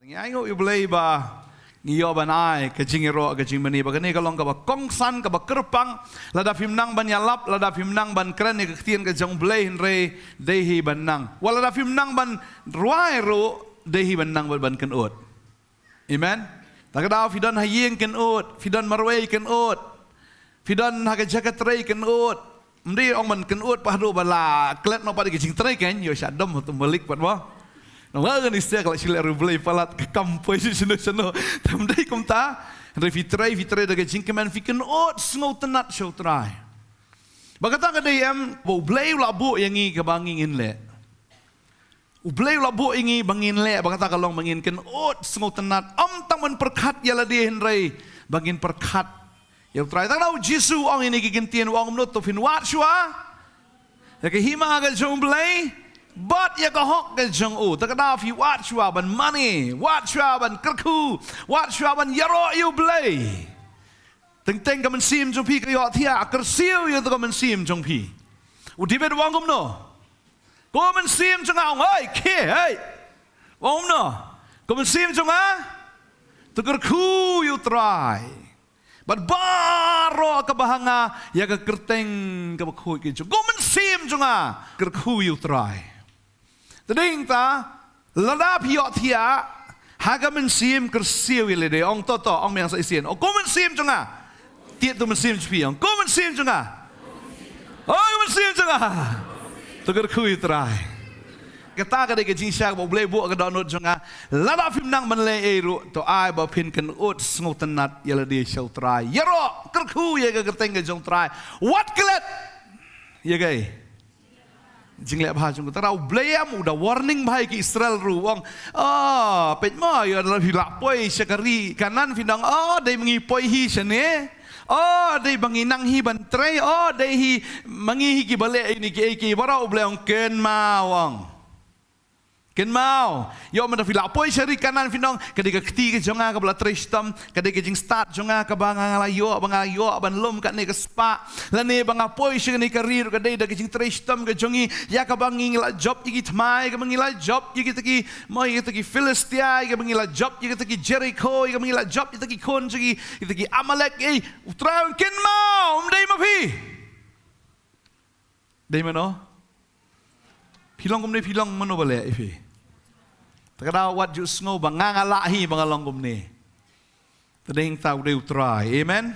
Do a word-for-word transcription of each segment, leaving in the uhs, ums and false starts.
Ngi ainguh ïa U Blei ba ngi ïoh ban ai ka jingïaroh, ka jingmane, ba kane ka long kaba kongsan, kaba kyrpang. Lada phim nang ban ïalap, lada phim nang ban kren ïa ka ktien ka jong U Blei, hynrei dei hi ban nang. Wat lada phim nang ban rwai ruh, dei hi ban nang bad ban kynnoh. Amen. Ta ka daw phi don ha ïing, kynnoh. Phi don marwei, kynnoh. Phi don ha ka jaka trei, kynnoh. Ym dei ong ban kynnoh pat haduh ba la klet noh pat ïa ka jingtrei, kan ïoh shah dom ha tu malik pat mo. Namar kane shisha ka la shu leh ruh U Blei palat ka kam poi sha shano shano. Te ym dei kumta. Hynrei phi trei, phi trei da ka jingkmen, phi kynnoh sngewtynnat sha U Trai. Ba kata ka dei em ba U Blei u la buh ïa ngi kaba ngin leh. U Blei u la buh ïa ngi ba ngin leh, ba kata ka long ba ngin kynnoh sngewtynnat, ym tang ban pyrkhat ïa lade hynrei ba ngin pyrkhat ïa U Trai. Tang na U Jisu u ong ïa kine ki ktien, u ong kumno? To phin wad shuwa ïa ka hima ka jong U Blei bad ïa ka hok ka jong u. Ta ka daw phi wad shuwa ban mane, wad shuwa ban kyrkhu, wad shuwa ban ïaroh ïa U Blei. Teng teng ka mynsiem jong phi ka ïohthiah, kyrsiew ïa ka mynsiem jong phi. U David u ong kumno? Ko mynsiem jong nga, ong, hei, khie, hei. Ong kumno? Ko mynsiem jong nga, to kyrkhu ïa U Trai bad baroh kaba ha nga, ïa ka kyrteng kaba khuid ka jong. Ko mynsiem jong nga, kyrkhu ïa U Trai. Te dei hangta, lada phi ïohthiah ha ka mynsiem, kyrsiew ïa lade, ong to to, ong biang sa shisien. O ko mynsiem jong nga. Tied to mynsiem jong phi, ong, ko mynsiem jong nga. O ko mynsiem jong nga, to kyrkhu ïa U Trai. Kata ka dei ka jingshisha kaba U Blei buh ha ka dohnud jong nga. Lada phim nang ban leh ei ruh, to ai ba phin kynnoh sngewtynnat ïa lade sha U Trai. Ïaroh, kyrkhu ïa ka kyrteng ka jong U Trai. Wat klet ïa kaei? Jingleh bha jong U Trai. U Blei em u da warning bha ïa ki Israel ruh, u ong, ah, peit mo, ïa lada phi lah poi sha ka ri Kanaan, phin ong, oh, dei ma ngi poi hi shane. Oh, dei ba ngi nang hi ban trei. Oh, dei hi ma ngi hi kiba leh ïa kine kiei kiei baroh. U Blei u ong, kynmaw, u ong, kynmaw. Ïoh mynta phi lah poi sha ri Kanaan, phin ong, ka dei ka kti ka jong nga kaba la trei shitom, ka dei ka jingstad jong nga kaba nga, nga la ïoh, ba nga la ïoh ban lum katne ka spah. Lane ba nga poi sha kane ka ri ruh ka dei da ka jingtrei shitom ka jong ngi, ïa kaba ngi la jop ïa ki thma, ïa kaba ngi la jop ïa kita ki, mo, ïa kita ki Philistia, ïa kaba ngi la jop ïa kita ki Jerikho, ïa kaba ngi la jop ïa kita ki khun jong ngi, ïa kita ki Amalek, eh. U Trai u ong, kynmaw, ym dei ma phi. Dei mano? Phi long kumne, phi long mano ba leh ïa phi? Ta ka daw wat ju sngew ba nga nga lah hi ba nga long kumne. Te dei hangta u dei U Trai. Amen.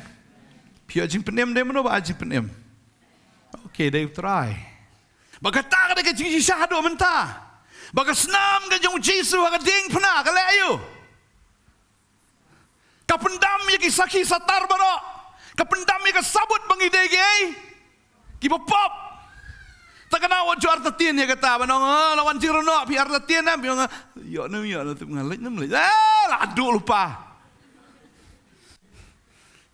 Phi ïoh jingpynim, dei mano ba ai jingpynim? Okay, dei U Trai. Ba kata ka dei ka jingshisha haduh mynta. Ba ka snam ka jong U Jisu ha ka diengphna ka leh aïu? Ka pyndam ïa ki sakhi satar baroh. Ka pyndam ïa ka sabut ba ngi dei kiei? Kiba pop. Ta ka daw wat ju artatien ïa kata, ban ong, oh, la wan jingranok, phi artatien em? Phi ong, ïoh ne ym ïoh, la tip nga leit ne ym leit. Eh, la duh lypa.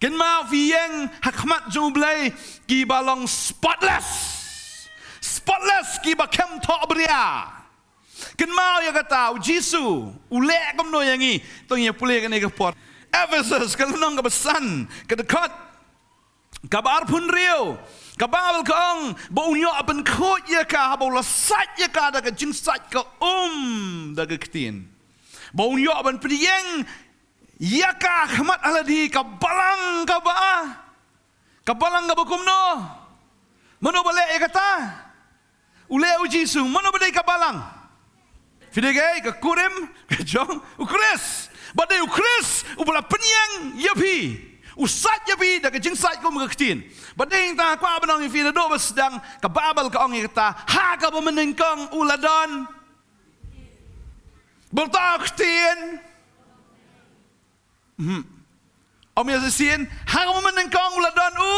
Kynmaw, phi ïeng ha khmat jong U Blei kiba long spotless. Spotless, kiba khlem thohbria. Kynmaw ïa kata, U Jisu u leh kumno ïa ngi? To ngin ïa pule kane ka por. Ephesus, ka lynnong kaba san, ka dkhot kaba arphew hynriew. Ka Baibl ka ong ba un ïoh pynkhuid ïa ka haba u la sait ïa ka da ka jingsait ka um da ka ktien. Ba un ïoh ban pynïeng ïa ka ha khmat ha lade, ka balang kaba, ka balang kaba kumno? Mano ba leh ïa kata? U leh, U Jisu. Mano ba dei ka balang? Phi dei kaei? Ka kurim ka jong U Khrist. Ba dei U Khrist uba la pynïeng ïa phi. U sait ïa phi da ka jingsait ka um ka ktien. Ba dei hangta, kwah ban ong ïa phi, naduh ba sdang ka Baibl ka ong ïa kata, ha kaba mynnyngkong u la don. Ba uta u ktien. Mhm. Ym ïa shisien, ha kaba mynnyngkong u la don u.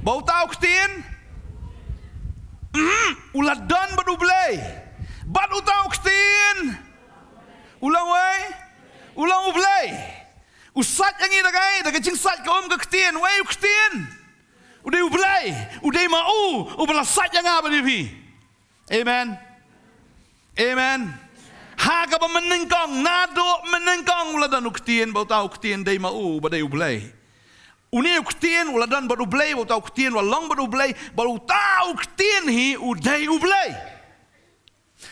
Ba uta u ktien. Mhm. U la don bad U Blei. Bad uta u ktien. U long uei? U long U Blei. U sait ïa ngi da kaei? Da ka jingsait ka um ka ktien. Uei u ktien? U dei U Blei. U dei ma u uba la sait ïa nga bad ïa phi. Amen. Amen. Ha kaba mynnyngkong, naduh mynnyngkong u la don u ktien, ba uta u ktien dei ma u, ba dei U Blei. Une u ktien u la don bad U Blei, uta u ktien u la long bad U Blei, bad uta u ktien hi u dei U Blei.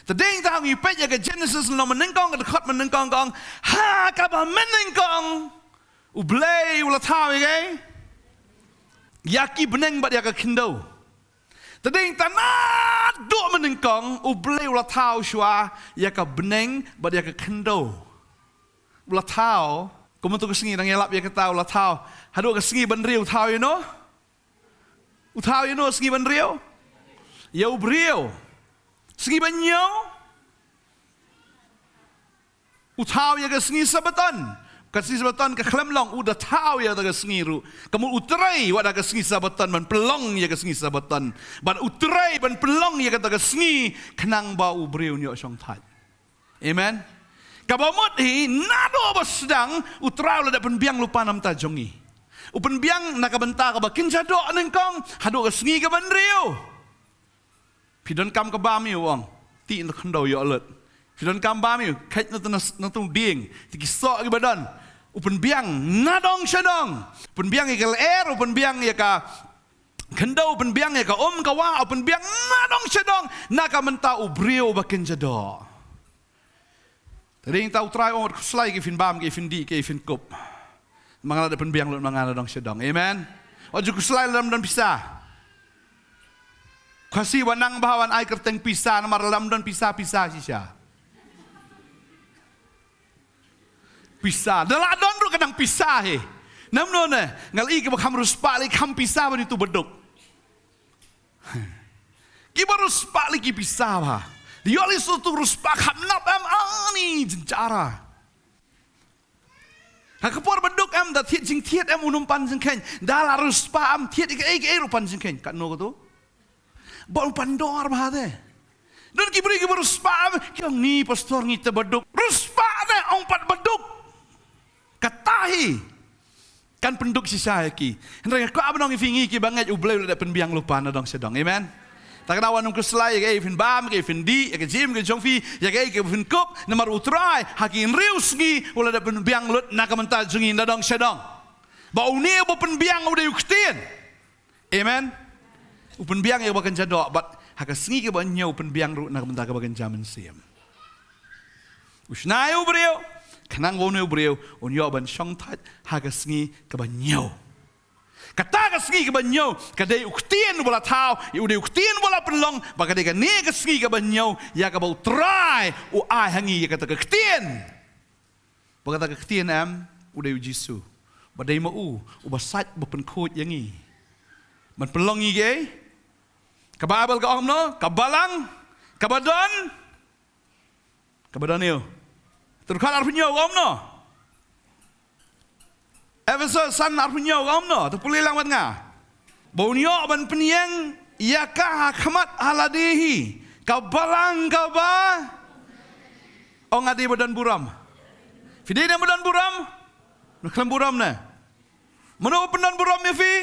Te dei tang ngi peit ïa ka Genesis lynnong mynnyngkong, ka dkhot mynnyngkong ka ong, ha kaba mynnyngkong U Blei u la thaw ïa ka, ïa ki bneng bad ïa ka khyndew. Te dei tang naduh mynnyngkong U Blei u la thaw shuwa ïa ka bneng bad ïa ka khyndew. U la thaw, kumto ka sngi nang ïalap ïa kata u la thaw. Haduh ka sngi ba hynriew u thaw ïa no? U thaw ïa no sngi ba hynriew? Ïa u briew. Sngi ba hynñiew u thaw ïa ka sngi Sabaton. Ka sngi Sabaton ka khlem long, u da thaw ïa ka sngi ruh. Ka mut u trei wat ha ka sngi Sabaton ban pynlong ïa ka sngi Sabaton. Bad u trei ban pynlong ïa kata ka sngi khnang ba u briew un ïoh shongthait. Amen. Kaba mut hi naduh ba sdang U Trai u la dep pynbiang lypa na ka bynta jong ngi. U pynbiang na ka bynta kaba kynja doh nyngkong haduh ka sngi kaba hynriew. Phi donkam ka bam ïa u ong, tih na khyndew ïoh lut. Phi donkam bam ïa u, kheit na tu na tu dieng, te ki soh kiba don. U pynbiang na dong sha dong. U pynbiang ïa ka lyer, u pynbiang ïa ka khyndew, u pynbiang ïa ka um ka wah, u pynbiang na dong sha dong na ka bynta u briew ba kynja doh. Te dei tang U Trai u ong, wat khuslai ïa kaei phin bam, kaei phin dih, kaei phin kup. Ma nga la dep pynbiang lut ma nga na dong sha dong. Amen. Wat ju khuslai lada ym don pisa. Khasi wat nang bha wan ai kyrteng pisa namar lada ym don pisa, pisa shisha. Pisa. Da la don ruh ka dang pisa hi. Namar ne, nga la ïohi kiba kham riewspah lei kham pisa ban ïathuh ba duk. Kiba riewspah lei ki pisa bha. Ïoh lei shuh tu riewspah kham nap em, ani jynjar. Ha ka por ba duk em da thied jingthied em, un ym pan jingkheiñ. Da la riewspah em thied ïa kaei kaei ruh pan jingkheiñ. Katno kato? Ba u pan dor bha te. Don ki briew kiba riewspah em, ki ong ni pastor ngi te ba duk. Riewspah te ong pat ba duk. Kata hi kan pynduk shisha ïa ki. Hynrei nga kwah ban ong ïa phi, ngi kiba ngeit U Blei u la dep pynbiang lypa na dong sha dong. Amen. Te kata wat nym khuslai ïa kaei phin bam, kaei phin dih, ïa ka jingim ka jong phi, ïa kaei ka phin kup, namar U Trai ha ki hynriew sngi u la dep pynbiang lut na ka bynta jong ngi na dong sha dong. Ba une uba pynbiang u dei u ktien. Amen. U pynbiang ïa kaba kynja doh, bad ha ka sngi kaba hynñiew u pynbiang ruh na ka bynta kaba kynja mynsiem. U shna ïa u briew khnang ba une u briew un ïoh ban shongthait ha ka sngi kaba hynñiew. Kata ka sngi kaba hynñiew ka dei u ktien uba la thaw, u dei u ktien uba la pynlong, ba ka dei kane ka sngi kaba hynñiew ïa kaba U Trai u ai ha ngi ïa kata ka ktien. Ba kata ka ktien em, u dei u Jisu. Ba dei ma u uba sait ba pynkhuid ïa ngi. Ban pynlong ïa ngi. Ka Baibl ka ong kumno, ka balang kaba don, kaba don ïa u. Te dkhot arphew hynñiew ka ong kumno? Ephesos san arphew hynñiew ka ong kumno? Te pule lang bad nga. Ba un ïoh ban pynïeng ïa ka ha khmat ha lade hi, ka balang kaba. Ong nga dei ba don burom. Phi dei ne ba don burom? Ne khlem burom ne? Mano u pyndon burom ïa phi?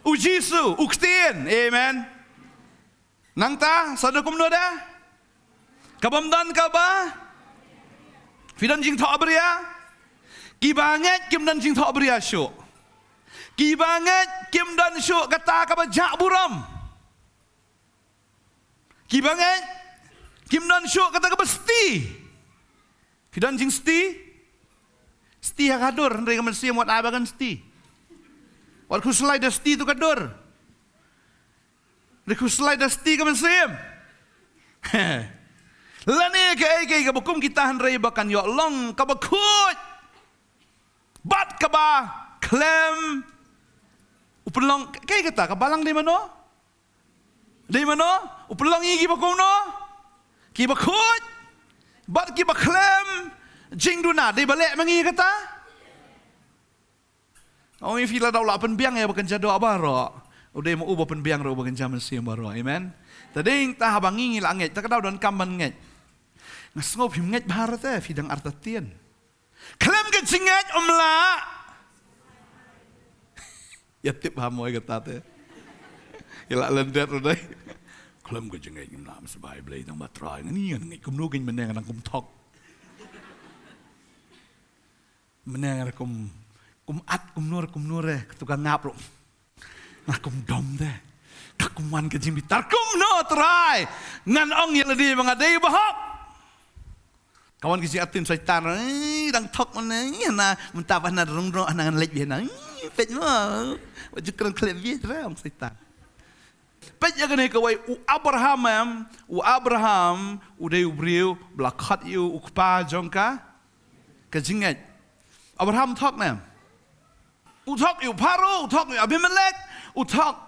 U Jisu, u ktien. Amen. Nangta sa da kumno da? Ka bym don kaba. Phi don jingthohbria? Kiba ngeit kim don jingthohbria shuh. Kiba ngeit kim don shuh kata kaba jah burom. Kiba ngeit kim don shuh kata kaba sti. Phi don jingsti? Sti ha ka dur, hynrei ka mynsiem wat ai ba kan sti. Wat khuslai da sti tu ka dur. Hynrei khuslai da sti ka mynsiem. Lane kaei kaei kaba kum kita, hynrei ba kan ïoh long kaba khuid bad kaba khlem. U pynlong kaei kata, ka balang dei mano? Dei mano? U pynlong ïa kiba kumno? Kiba khuid bad kiba khlem jingduna. Dei ba leh ma ngi kata? Ong ïa phi, lada u la pynbiang ïa ba kynja doh baroh, u dei ma u ba pynbiang ruh ba kynja mynsiem baroh. Amen. Te dei tang haba ngi ngi la ngeit, te ka dei donkam ban ngeit. Nga sngew phim ngeit bha te, phi dang artatien. Khlem ka jingngeit ym lah. Ïa tip ha mo ïa kata te. Ïa la lyndet ruh dei. Khlem ka jingngeit ym lah, mynsiem Blei dang ba Trai, nga ni nga ngeit kumno, ngeit mynne nga dang kum thok. Mynne nga kum Kum at, kum nur, kum nur eh, katu ka ngap ruh. Nga kum dom de. Ka kum wan ka jingbitar, kumno Trai? Ngan ong ïa lade ba nga dei bahok. Ka wan ka jingïatin Soitan, eh, dang thok mane, eh, hana, mynta ba hana rung rung, hana ngan leit beit hana, eh, peit mo. Wat ju kren khlem beit Trai, ong Soitan. Peit ïa kane kawei, u Abraham em, u Abraham, u dei u briew, ba la khot ïa u, u kpa jong ka, ka jingngeit. Abraham thok ne em. U thok ïa u Pharaoh, u thok ïa u Abimelek, u thok.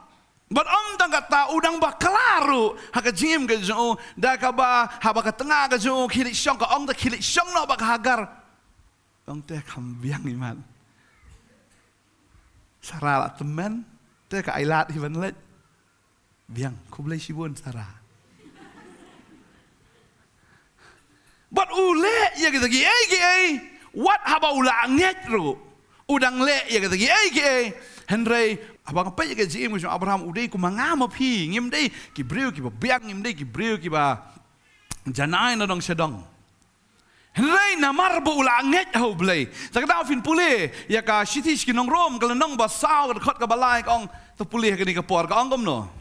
Bad ym tang kata, u dang bakla ruh ha ka jingim ka jong u, da kaba, haba ka tnga ka jong u khie leit shong, ka ong te khie leit shong noh bad ka Hagar. Ong te kham biang imat. Sarah la tymmen, te ka ailad hi ban leit. Biang, khublei shibun Sarah. Bad u leh ïa kita kiei kiei, wat haba u la ngeit ruh, u dang leh ïa kita kiei kiei. Hynrei haba nga peit ïa ka jingim ka jong Abraham, u dei kum ma nga ma phi, ngim dei ki briew kiba biang, ngim dei ki briew kiba janai na dong sha dong. Hynrei namar ba u la ngeit ha U Blei. Te ka daw phin pule ïa ka shithi sha ki nong Rom, ka lynnong ba saw, ka dkhot kaba lai, ka ong, to pule ha kane ka por, ka ong kumno?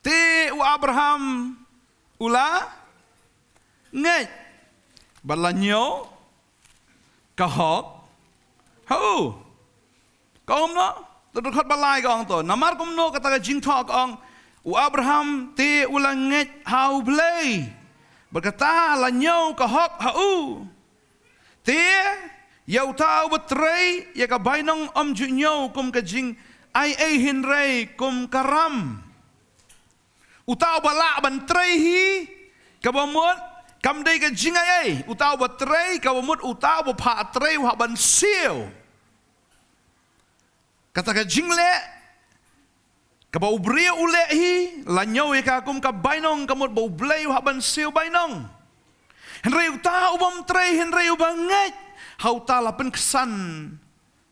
Te u Abraham u la ngeit bad la ñiew ka hok ha u. Ka ong kumno? Te dkhot ba lai ka ong to, namar kumno kata ka jingthoh ka ong, u Abraham te u la ngeit ha U Blei, bad kata la ñiew ka hok ha u. Te ïa uta uba trei ïa ka bainong ym ju ñiew kum ka jingaiei, hynrei kum ka ram. Uta uba lah ban trei hi, kaba mut kam dei ka jingaiei. Uta uba trei, kaba mut uta uba phah trei u hap ban siew. Kata ka jingleh kaba u briew u leh hi, la ñiew ïa ka kum ka bainong, ka mut ba U Blei u hap ban siew bainong. Hynrei uta u bym trei, hynrei uba ngeit ha uta la pynksan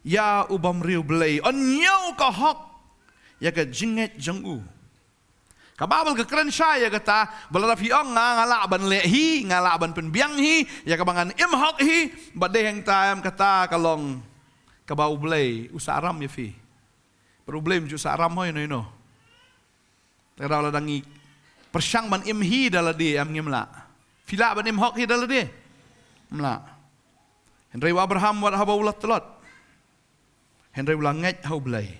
ïa u bymriewblei, yn ñiew ka hok ïa ka jingngeit jong u. Ka Baibl ka kren shai ïa kata, ba lada phi ong nga, nga lah ban leh hi, nga lah ban pynbiang hi ïa kaba ngan im hok hi, bad dei hangta em, kata ka long kaba U Blei u sah ram ïa phi. Bad U Blei um ju sah ram hoi no no. Te ka daw lada ngi pyrshang ban im hi da lade em, ngim lah. Phi lah ban im hok hi da lade? Ym lah. Hynrei u Abraham wat haba u la tlot, hynrei u la ngeit ha U Blei.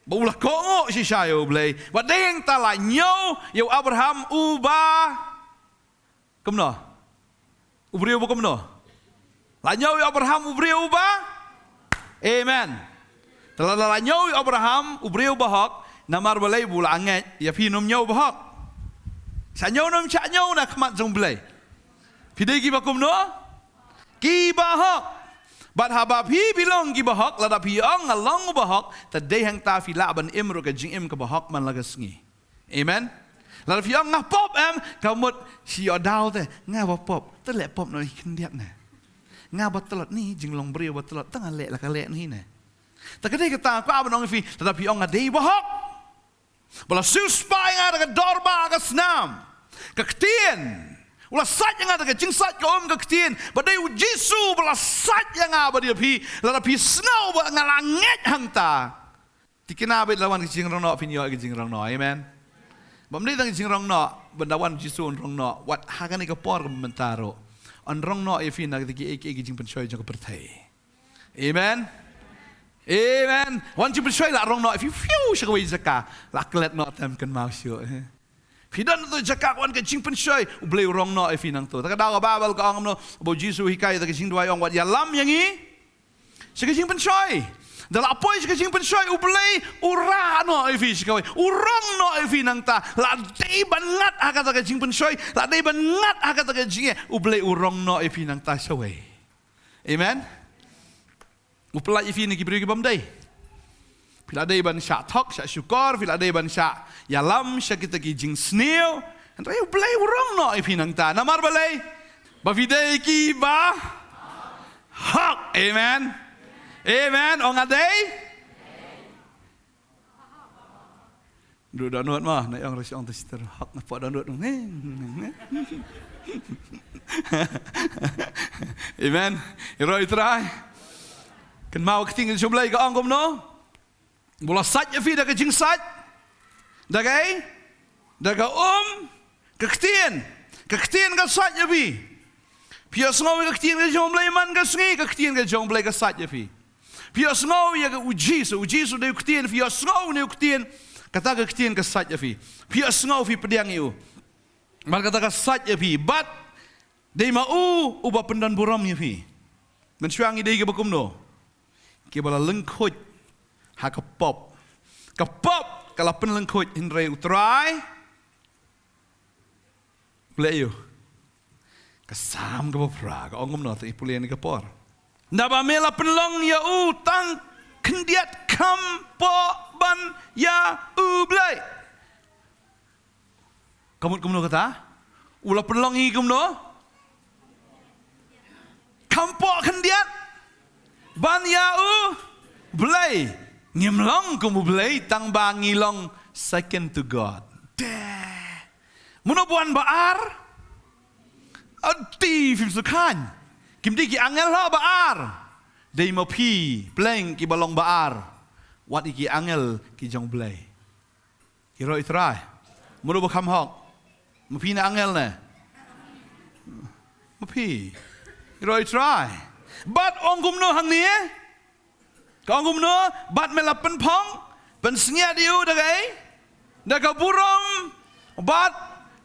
Ba u la kohnguh shisha ïa U Blei. Bad dei hangta la ñiew ïa u Abraham uba kumno? U briew uba kumno? La ñiew ïa u Abraham u briew uba? Amen. Te lada la ñiew ïa u Abraham u briew uba hok, namar balei? Ba u la ngeit. Ïa phi, nym ñiew ba hok? Shah ñiew nym shah ñiew na khmat jong U Blei? Phi dei kiba kumno? Kiba hok. Bad haba phi, phi long kiba hok, lada phi ong nga long uba hok, te dei hangta phi lah ban im ruh ka jingim kaba hok man la ka sngi. Amen. Lada phi ong nga pop em, ka mut shi ïoh daw te, nga ba pop, te leh pop noh hi khyndiat ne. Nga ba tlot, ni jinglong briew ba tlot, te nga leh la ka leh noh hi ne. Te ka dei kata nga kwah ban ong ïa phi, lada phi ong nga dei ba hok, ba la siewspah ïa nga da ka dorbar ka snam, ka ktien. U la sait ïa nga da ka jingsait ka um ka ktien. Ba dei U Jisu ba la sait ïa nga bad ïa phi. Lada phi sngew ba nga la ngeit hangta, tikna beit, la wan ka jingrong noh, phin ïoh ka jingrong noh. Amen. Bym dei tang ka jingrong noh, ba da wan U Jisu un rong noh, wat ha kane ka por ka mynta ruh, un rong noh ïa phi na kata kiei kiei ki jingpynshoi jong ka pyrthei. Amen. Amen. Wan jingpynshoi la rong noh ïa phi, phi sha kawei jaka, la klet noh, tem kynmaw shuh, eh. Phi don tu jaka wan ka jingpynshoi, U Blei u rong noh ïa phi nangtu. Te ka daw ka Baibl ka ong kumno, ba U Jisu u hikai da ka jingduwai, ong wat ïalam ïa ngi sha ka jingpynshoi. Da la poi sha ka jingpynshoi, U Blei u rah noh ïa phi sha kawei, u rong noh ïa phi nangta. La dei ban ngat ha kata ka jingpynshoi, la dei ban ngat ha kata ka jingeh, U Blei u rong noh ïa phi nangta shawei. Amen. U pyllait ïa phi na ki briew ki bym dei. Phi la dei ban shah thok, shah shukor, phi la dei ban shah ïalam sha kita ki jingsniew. Hynrei U Blei u rong noh ïa phi nangta. Namar balei? Ba phi dei kiba hok. Amen. Amen. Ong nga dei. Duk dohnud mo, na ong, ra shu ong te sister, hok nga pok dohnud. Amen. Ïaroh ïa U Trai. Kynmaw ka ktien ka jong U Blei ka ong kumno? Ba la sait ïa phi da ka jingsait. Da kaei? Da ka um ka ktien. Ka ktien ka sait ïa phi. Phi ïohsngew ïa ka ktien ka jong U Blei man ka sngi, ka ktien ka jong U Blei ka sait ïa phi. Phi ïohsngew ïa ka U Jisu, U Jisu dei u ktien, phi ïohsngew ïa u ktien, kata ka ktien ka sait ïa phi. Phi ïohsngew, phi pdiang ïa u. Bad kata ka sait ïa phi. Bad dei ma u uba pyndonburom ïa phi. Mynshuwa ngi dei kiba kumno? Kiba la lyngkhuid ha ka pop. Ka pop ka la pynlyngkhuid, hynrei U Trai u leh ïa u. Ka Salm kaba phra ka ong kumno, te i pule ïa kane ka por. Naba me la pynlong ïa u tang khyndiat, kham poh ban ïa U Blei. Ka mut kumno kata? U la pynlong ngi kumno? Kham poh khyndiat ban ïa U Blei. Ngim long kum U Blei tang ba ngi long second to God. Dei. Mano ba wan ba ar? Ati phim sngewkhan. Kim dei ki angel ha ba ar. Dei ma phi pleng kiba long ba ar. Wat ïa ki angel ki jong U Blei. Ïaroh ïa U Trai. Mano ba kham hok? Ma phi ne angel ne? Ma phi. Ïaroh ïa U Trai. Bad ong kumno hangne? Ka ong kumno? Bad me la pynphong, pynsngiat ïa u da kaei? Da ka burom bad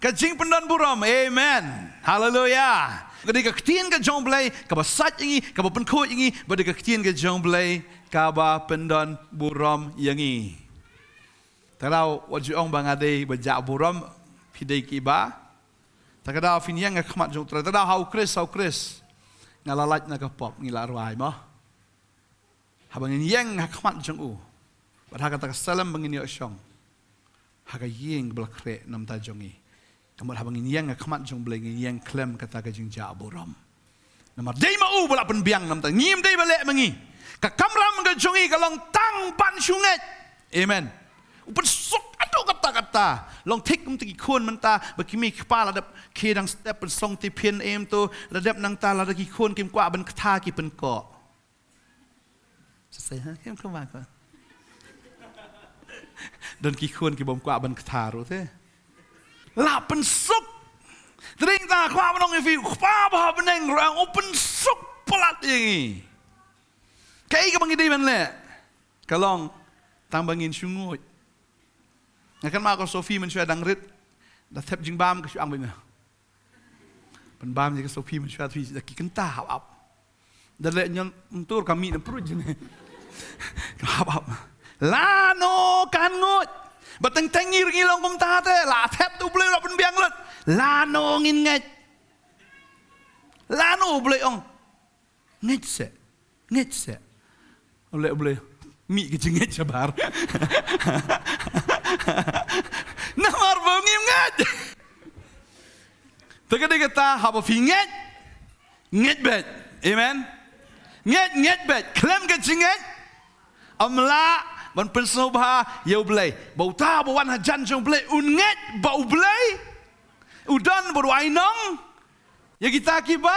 ka jingpyndonburom. Amen. Haleluya. Ka dei ka ktien ka jong U Blei kaba sait ïa ngi, kaba pynkhuid ïa ngi, bad dei ka ktien ka jong U Blei kaba pyndonburom ïa ngi. Te daw wat ju ong ba nga dei ba jah burom, phi dei kiba. Te ka daw phin ïeng ha khmat jong U Trai, te daw ha U Khrist, ha U Khrist. Nga la lait na ka pop, ngi la rwai mo. Haba ngin ïeng ha khmat jong u, bad ha kata ka salem ba ngin ïoh shong ha ka ïing ba la khreh namar jong ngi. Ka mut haba ngin ïeng ha khmat jong U Blei ngin ïeng khlem kata ka jingjah burom. Namar dei ma u ba la pynbiang namar ngim dei ba leh ma ngi. Ka kamram ka jong ngi ka long tang ban shu ngeit. Amen. U pynsuk haduh katta katta. Long thik kum ki khun mynta ba ki mei ki kpa la dep khie dang step pynsong tiphin em to la dep nangta lada ki khun kim kwah ban kata ki pynkoh. Sa sei ha, kem kem ba ko. Don ki khun ki bym kwah ban kata ruh te. La pynsuk. Te dei ta kwah ban ong ïa phi, Kpa ba ha bneng ruh u pynsuk palat ïa ngi. Kaei kaba ngi dei ban leh? Ka long tang ba ngin shu nguid. Nga kynmaw ka Sophie mynshuwa dang rit, da thep jingbam ka shu ang beit me. Pynbam ïa ka Sophie mynshuwa, Sophie da ki kynta hap ap. Da leh ñion mtur ka mih na pruj ne. Ka hap ap. Lano kan nguid? Ba teng teng ngi ruh ngi long kumta te, la thep te U Blei la pynbiang lut. Lano ngin ngeit? Lano U Blei ong ngeit seh, ngeit seh. U Blei, U Blei mih ka jingngeit shabar. Namar ba ngim ngeit. Te ka dei kata haba phi ngeit, ngeit beit. Amen. Ngeit, ngeit beit. Khlem ka jingngeit ym lah ban pynsngewbha ïa U Blei. Ba uta ba wan hajan jong U Blei un ngeit ba U Blei u don bad u ai nong ïa kita kiba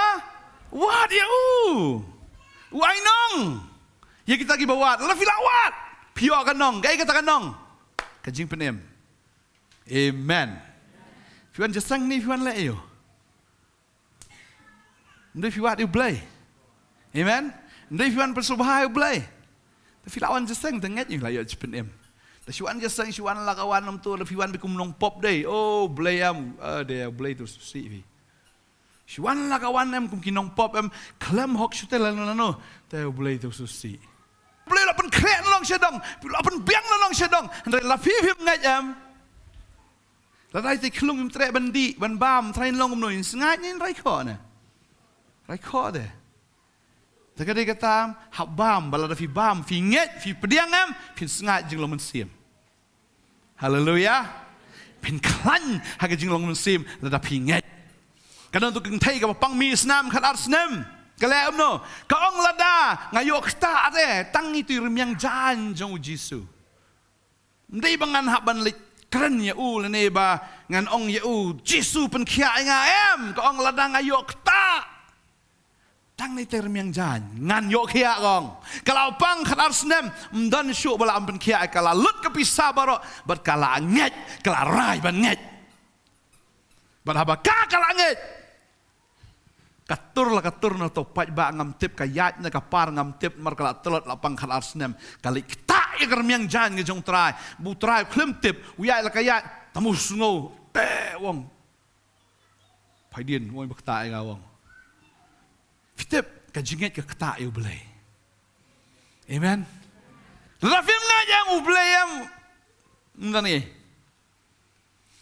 wad ïa u. U ai nong ïa kita kiba wad. Lada phi la wad, phi ïoh ka nong. Kaei kata ka nong? Ka jingpynim. Amen. Phi wan jingïaseng ne phi wan leh aïu? Ym dei phi wad ïa U Blei. Amen. Ym dei phi wan pynsngewbha ïa U Blei. Te phi la wan jingïaseng te ngeit ïa la ïoh jingpynim. Te shu wan jingïaseng, shu wan la ka wan ym to, te phi wan beit kum nongpop dei. Oh, Blei em, eh, dei U Blei tu sih phi. Shu wan la ka wan em kum ki nongpop em, khlem hok shu te lano lano. Te U Blei tu sih. Blei la pynkhreh na long sha dong, la pynbiang na long sha dong. Hynrei la phi phim ngeit em. Lada ite khlung im treh ban dih, ban bam, trai long kumno in sngaid in rai khoh ne. Rai khoh de. Te ka dei kata hap bam, ba lada phi bam, phi ngeit, phi pdiang em, phin sngaid jinglong mynsiem. Haleluya. Phin khlaiñ ha ka jinglong mynsiem lada phi ngeit. Ka don tu kynthei kaba pang mih snam khat ar snem. Ka leh kumno? Ka ong lada nga ïoh kata te tang itu i rmiang jaiñ jong U Jisu. Ym dei ba ngan hap ban leit kren ïa u lane ba ngan ong ïa u, Jisu pynkhiah ïa nga em, ka ong lada nga ïoh kata. Tang ne te rmiang jan, ngan ïoh khiah kong. Ka la pang khat ar snem, ym don shuh ba la ym pynkhiah, ka la lut ka pisa baroh, bad ka la ngeit, ka la rai ban ngeit. Bad haba ka, ka la ngeit. Ka tur la ka tur na to paidbah ngam tip, ka ïaid na ka par ngam tip, mar ka la tlot la pang khat ar snem. Ka leit ktah ïa ka rmiang jan ka jong u Trai. Ba u Trai u khlem tip, u ïaid la ka ïaid, tang u sngew, te u ong. Phaidien, u ong ba ktah ïa nga u ong. Phi tip, ka jingngeit ka ktah ïa u Blei. Amen. Lada phim ngeit ïa u Blei em. Ym don ei.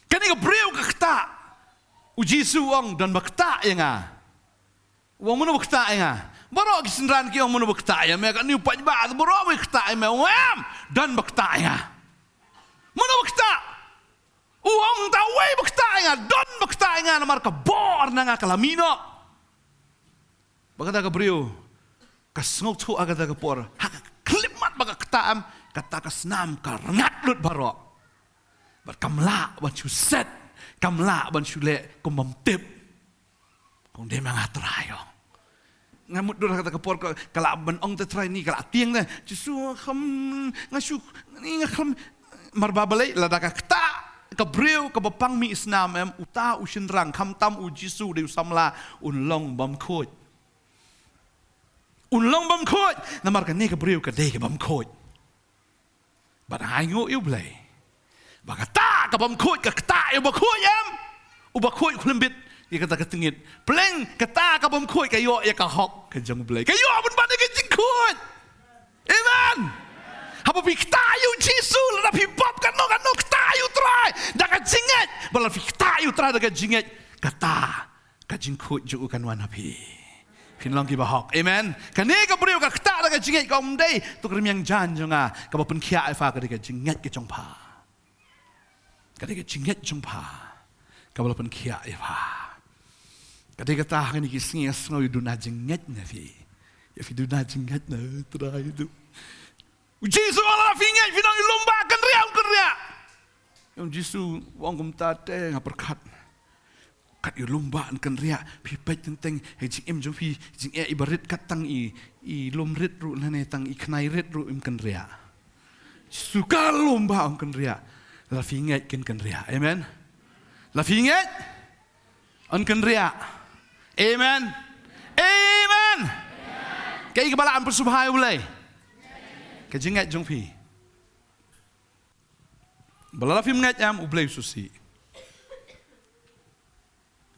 Kane ka briew ka ktah. U Jisu u ong don ba ktah ïa nga. U ong mano ba ktah ïa nga. Baroh ki synran ki ong mano ba ktah ïa me, kane u paidbah baroh ba ktah ïa me. U ong em, don ba ktah ïa nga. Mano ba ktah? U ong tang uwei ba ktah ïa nga, don ba ktah ïa nga namar ka bor na nga ka la mih noh. Ba kata ka briew ka sngewthuh ha kata ka por, ha ka khyllipmat ba ka ktah em, kata ka snam ka rngat lut baroh. Bad kam lah ban shu set, kam lah ban shu leh kum bym tip. Kong dei ma nga Trai ong. Nga mutdur ha kata ka por ka, ka lah ban ong te Trai ni, ka lah tieng te. Jisu, kham, nga shu, ni nga kham. Mar ba balei, lada ka ktah ka briew kaba pang mih snam em, uta u shynrang, khamtam u Jisu dei u samla, un long bymkhuid. Un long bymkhuid, namar kane ka briew ka dei ka bymkhuid. Bad ai nguh ïa u Blei. Ba kata ka bymkhuid ka ktah ïa u bakhuid em. U bakhuid u khlem bit ïa kata ka tyngit. Pleng kata ka bymkhuid ka ïoh ïa ka hok ka jong u Blei. Ka ïoh ban ban ïa ka jingkhuid. Amen. Haba phi ktah ïa u Jisu, lada phi pop kano kano, ktah ïa u Trai da ka jingngeit. Ba lada phi ktah ïa u Trai da ka jingngeit, kata ka jingkhuid jong u kan wan ha phi. Phin long kiba hok. Amen. Kane ka briew ka ktah da ka jingngeit, ka ong ym dei to ka rmiang jan jong nga kaba pynkhiah ïa pha, ka dei ka jingngeit ka jong pha. Ka dei ka jingngeit jong pha kaba la pynkhiah ïa pha. Ka dei kata ha kine ki sngi nga sngew ïa duna jingngeit na phi. Ïa phi duna jingngeit na Trai tu. U Jisu u ong lada phi ngeit phin ong ïa u lum ba kynriah, un kynriah. Ïa u Jisu u ong kumta te nga pyrkhat. Kat ïa u lum ba un kynriah, phi peit teng teng ha jingim jong phi, jingeh iba rit kat tang i, i lum rit ruh lane tang i khnai rit ruh im kynriah. Jisu, ka lum ba un kynriah. Lada phi ngeit kin kynriah. Amen. Lada phi ngeit un kynriah. Amen. Amen. Kaei kaba lah ban pynsngewbha ïa u Blei? Ka jingngeit jong phi. Ba lada phim ngeit em, u Blei u sngewsih.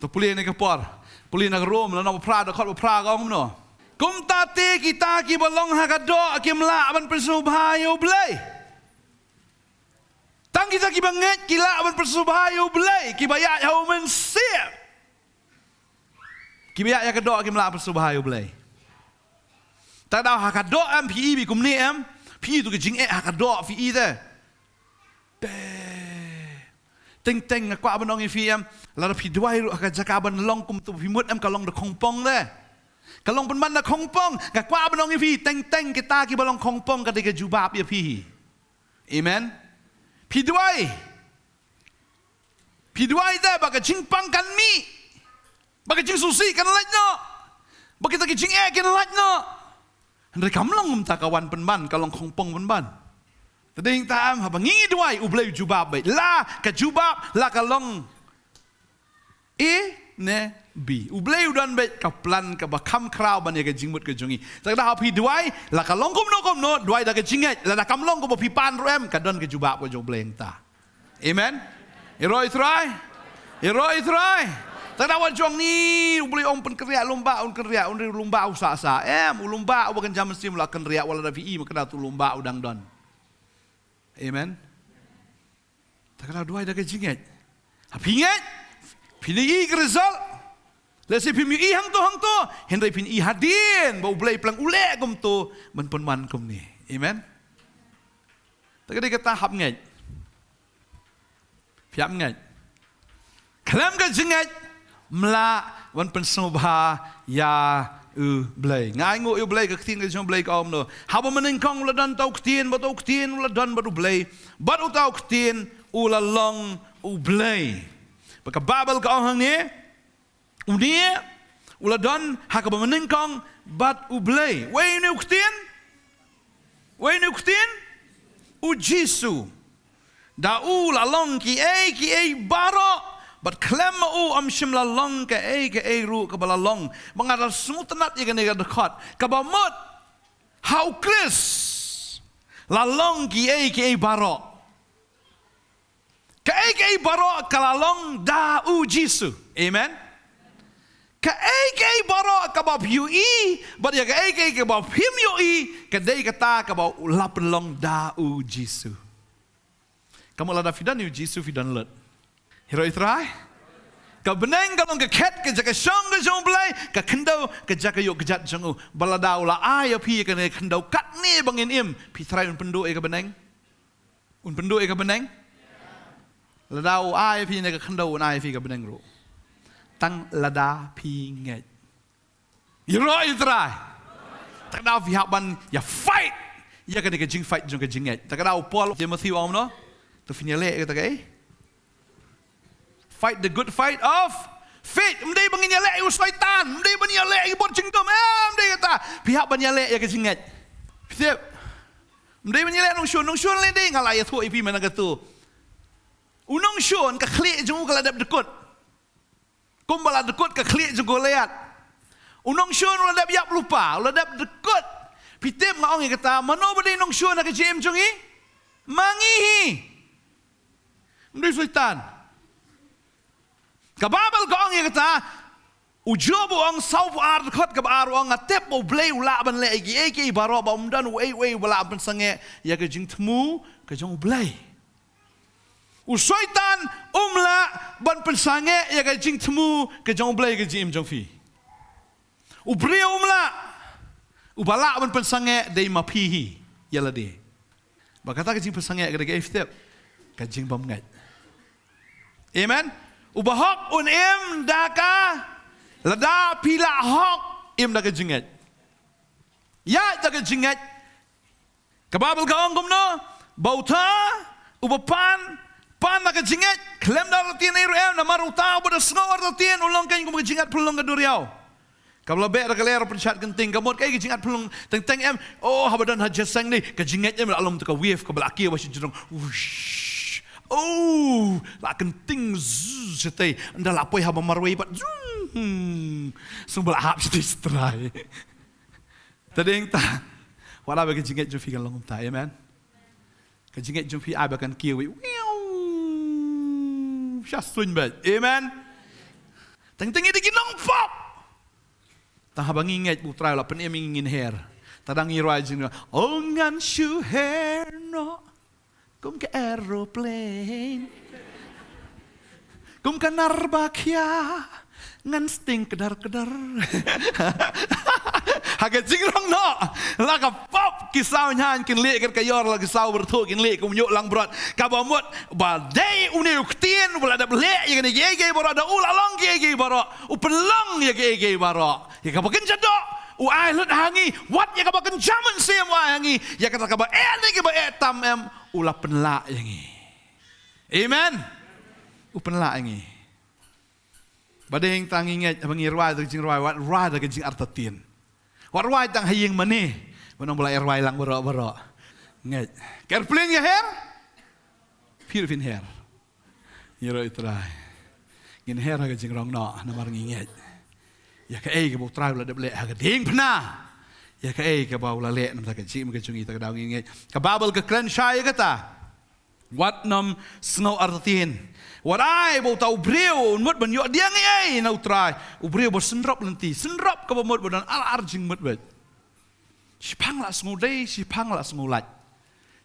To pule na ka por. Pule na ka Rom, lynnong ba phra, dkhot ba phra ka ong kumno. Kumta te kita kiba long ha ka doh kim lah ban pynsngewbha ïa u Blei. Tang kita kiba ngeit ki lah ban pynsngewbha ïa u Blei, kiba ïaid ha u Mynsiem. Kiba ïaid ha ka doh kim lah ban pynsngewbha ïa u Blei. Te lada ha ka doh em phi i ba kumne em, phi i to ka jingeh ha ka doh phi i te. Te. Teng teng nga kwah ban ong ïa phi em, lada phi duwai ruh ha ka jaka ban long kumto phi mut em, ka long da khongpong te. Ka long pynban da khongpong, nga kwah ban ong ïa phi, teng teng kita kiba long khongpong ka dei ka jubab ïa phi. Amen. Phi duwai. Phi duwai te ba ka jingpang kan mih. Ba ka jingsngewsih kan lait noh. Ba kita ki jingeh kin lait noh. Hynrei kam long kumta, ka wan pynban, ka long khongpong pynban. Te dei hangta em haba ngi duwai u Blei u jubab beit. La ka jubab, la ka long A ne B. U Blei u don beit ka plan kaba kham khraw ban ïa ka jingmut ka jong ngi. Te lada haba phi duwai, la ka long kumno kumno, duwai da ka jingngeit, lada kam long kumba phi pan ruh em, ka don ka jubab ka jong u Blei hangta. Amen. Ïaroh ïa u Trai. Ïaroh ïa u Trai. Te lada wat jong ngi u Blei u ong pynkynriah lum ba, un kynriah, un ri lum ba u sah sah. Em, u lum ba uba kynja mynsiem u la kynriah, wat lada phi i ma kane to lum ba u dang don. Amen. Te ka dei duwai da ka jingngeit. Ha phi ngeit, phin ïohi ka result. Lehse phim ïohi hangto hangto, hynrei phin ïohi hadien ba u Blei u plang u leh kumto ban pynman kumne. Amen. Te ka dei kata hap ngeit. Phi hap ngeit. Khlem ka jingngeit, ym lah ban pynsngewbha ïa u Blei. Nga ai nguh ïa u Blei, ka ktien ka jong u Blei ka ong kumno. Haba mynnyngkong u la don uta u ktien, bad uta u ktien u la don bad u Blei, bad uta u ktien u la long u Blei. Bad ka Baibl ka ong hangne, une U la don ha kaba mynnyngkong bad U Blei. Wei une u ktien? Wei une u ktien? U Jisu. Da u la long kiei kiei baroh, bad khlem ma u ym shym la long kaei kaei ruh kaba la long. Ba nga da sngewtynnat ïa kane ka dkhot. Kaba mut ha U Khrist la long kiei kiei baroh. Kaei kaei baroh ka la long da U Jisu. Amen. Kaei kaei baroh kaba phi ïohi bad ïa kaei kaei kaba phim ïohi, ka dei kata kaba la pynlong da U Jisu. Ka mut lada phi don ïa U Jisu phi don lut. Hi ruh i Trai. Ka bneng ka long ka khet, ka jaka shong ka jong U Blei, ka khyndew ka jaka ïoh kjat jong u. Ba lada u la ai ïa phi ïa kane ka khyndew katne ba ngin im, phi tharai un pynduh ïa ka bneng? Un pynduh ïa ka bneng? Lada u ai ïa phi ïa ka khyndew, un ai ïa phi ka bneng ruh. Tang lada phi ngeit. Hi ruh i Trai. Te ka daw phi hap ban ïa fight ïa kane ka jingfight jong ka jingngeit. Te ka daw u Paul, Timothy u ong kumno? To phin ïaleh ïa kata kaei? Fight the good fight of faith. Ym dei ba ngin ïaleh ïa u Soitan, ym dei ban ïaleh ïa ki bor jingdum, eh, ym dei kata. Phi hap ban ïaleh ïa ka jingngeit. Phi tip? Ym dei ban ïaleh nongshun, nongshun lei dei, nga la ïathuh ïa phi mynta katu. U nongshun ka khlieh jong u ka la dep dkut. Kumba la dkut ka khlieh jong u Goliath. U nongshun u la dep ïap lypa, u la dep dkut. Phi tip, nga ong ïa kata, mano ba dei nongshun ha ka jingim jong ngi? Ma ngi hi. Ym dei u Soitan. Ka Baibl ka ong ïa kata, u Job u ong, sawphew ar dkhot kaba ar, u ong, nga tip ba U Blei u lah ban leh ïa kiei kiei baroh, ba ym don uei uei uba lah ban pynsangeh ïa ka jingthmu ka jong U Blei. U Soitan um lah ban pynsangeh ïa ka jingthmu ka jong U Blei ha ka jingim jong phi. U briew um lah, uba lah ban pynsangeh dei ma phi hi ïa lade. Ba kata ka jingpynsangeh ka dei kaei, phi tip? Ka jingbymngeit. Amen. U bahok un im da ka, lada phi la hok, im da ka jingngeit. Ïaid da ka jingngeit. Ka Baibl ka ong kumno? Ba uta uba pan, pan da ka jingngeit, khlem da artatien ei ruh em, namar uta uba da sngew artatien u long kein kum ka jingat pynlong ka duriaw. Kaba la beh da ka lyer pynshad kynting, ka mut kaei ka jingat pynlong? Teng teng em, oh, haba don ha jingïaseng ne, ka jingngeit em la long te ka wave kaba la kiew ba shi jrong. Wush. Oh, la kynting zzz shatei, ynda la poi haba marwei pat. Zoom. Hmm. Sngewbha la hap shatei shatrai. Te dei ta. Wat ai ba ka jingngeit jong phi kan long kumta. Amen. Ka jingngeit jong phi ai ba kan kiew. Wiu. Sha suiñ bad. Amen. Teng teng ïa ki nongpop. Tang haba ngi ngeit ba U Trai u la pynim ïa ngi ngin her. Tang dang ngi rwai jingim, oh ngan shu her noh kum ka aeroplane, kum ka nar ba khia, ngan sting kdar kdar. Ha ka jingrong noh, la ka pop ki saw ñiañ kin leh kat ka ïor, la ki saw byrthuh kin leh kumjuh langbrot. Kaba mut ba dei une u ktien uba la dep leh ïa kine kiei kiei baroh, da u la long kiei kiei baroh, u pynlong ïa kiei kiei baroh. Ïa kaba kynja doh u ai lut ha ngi, wat ïa kaba kynja mynsiem u ai ha ngi. Ïa kata kaba eh ne kaba eh tam em, u la pynlah ïa ngi. Amen. U pynlah ïa ngi. Ba dei tang ngi ngeit, haba ngi rwai da ka jingrwai, wat rwai da ka jingartatien. Wat rwai tang ha ïing mane, ban ong ba la rwai lang baroh baroh. Ngeit. Ka aeroplane ka her, phi ruh phin her. Ïa ruh i Trai. Ngin her ha ka jingrong noh, namar ngi ngeit ïa kaei kaba U Trai u la dep leh ha ka diengphna. Ïa kaei kaba u la leh namar ka jingim ka jong ngi, ta ka daw ngi ngeit. Ka Baibl ka kren shai ïa kata. Wat nym sngew artatien. Wat ai ba uta u briew un mut ban ïoh diang ei ei na U Trai. U briew ba synrop lynti, synrop kaba mut ba don ar ar jingmut bad. Shiphang la sngew dei, shiphang la sngew lait.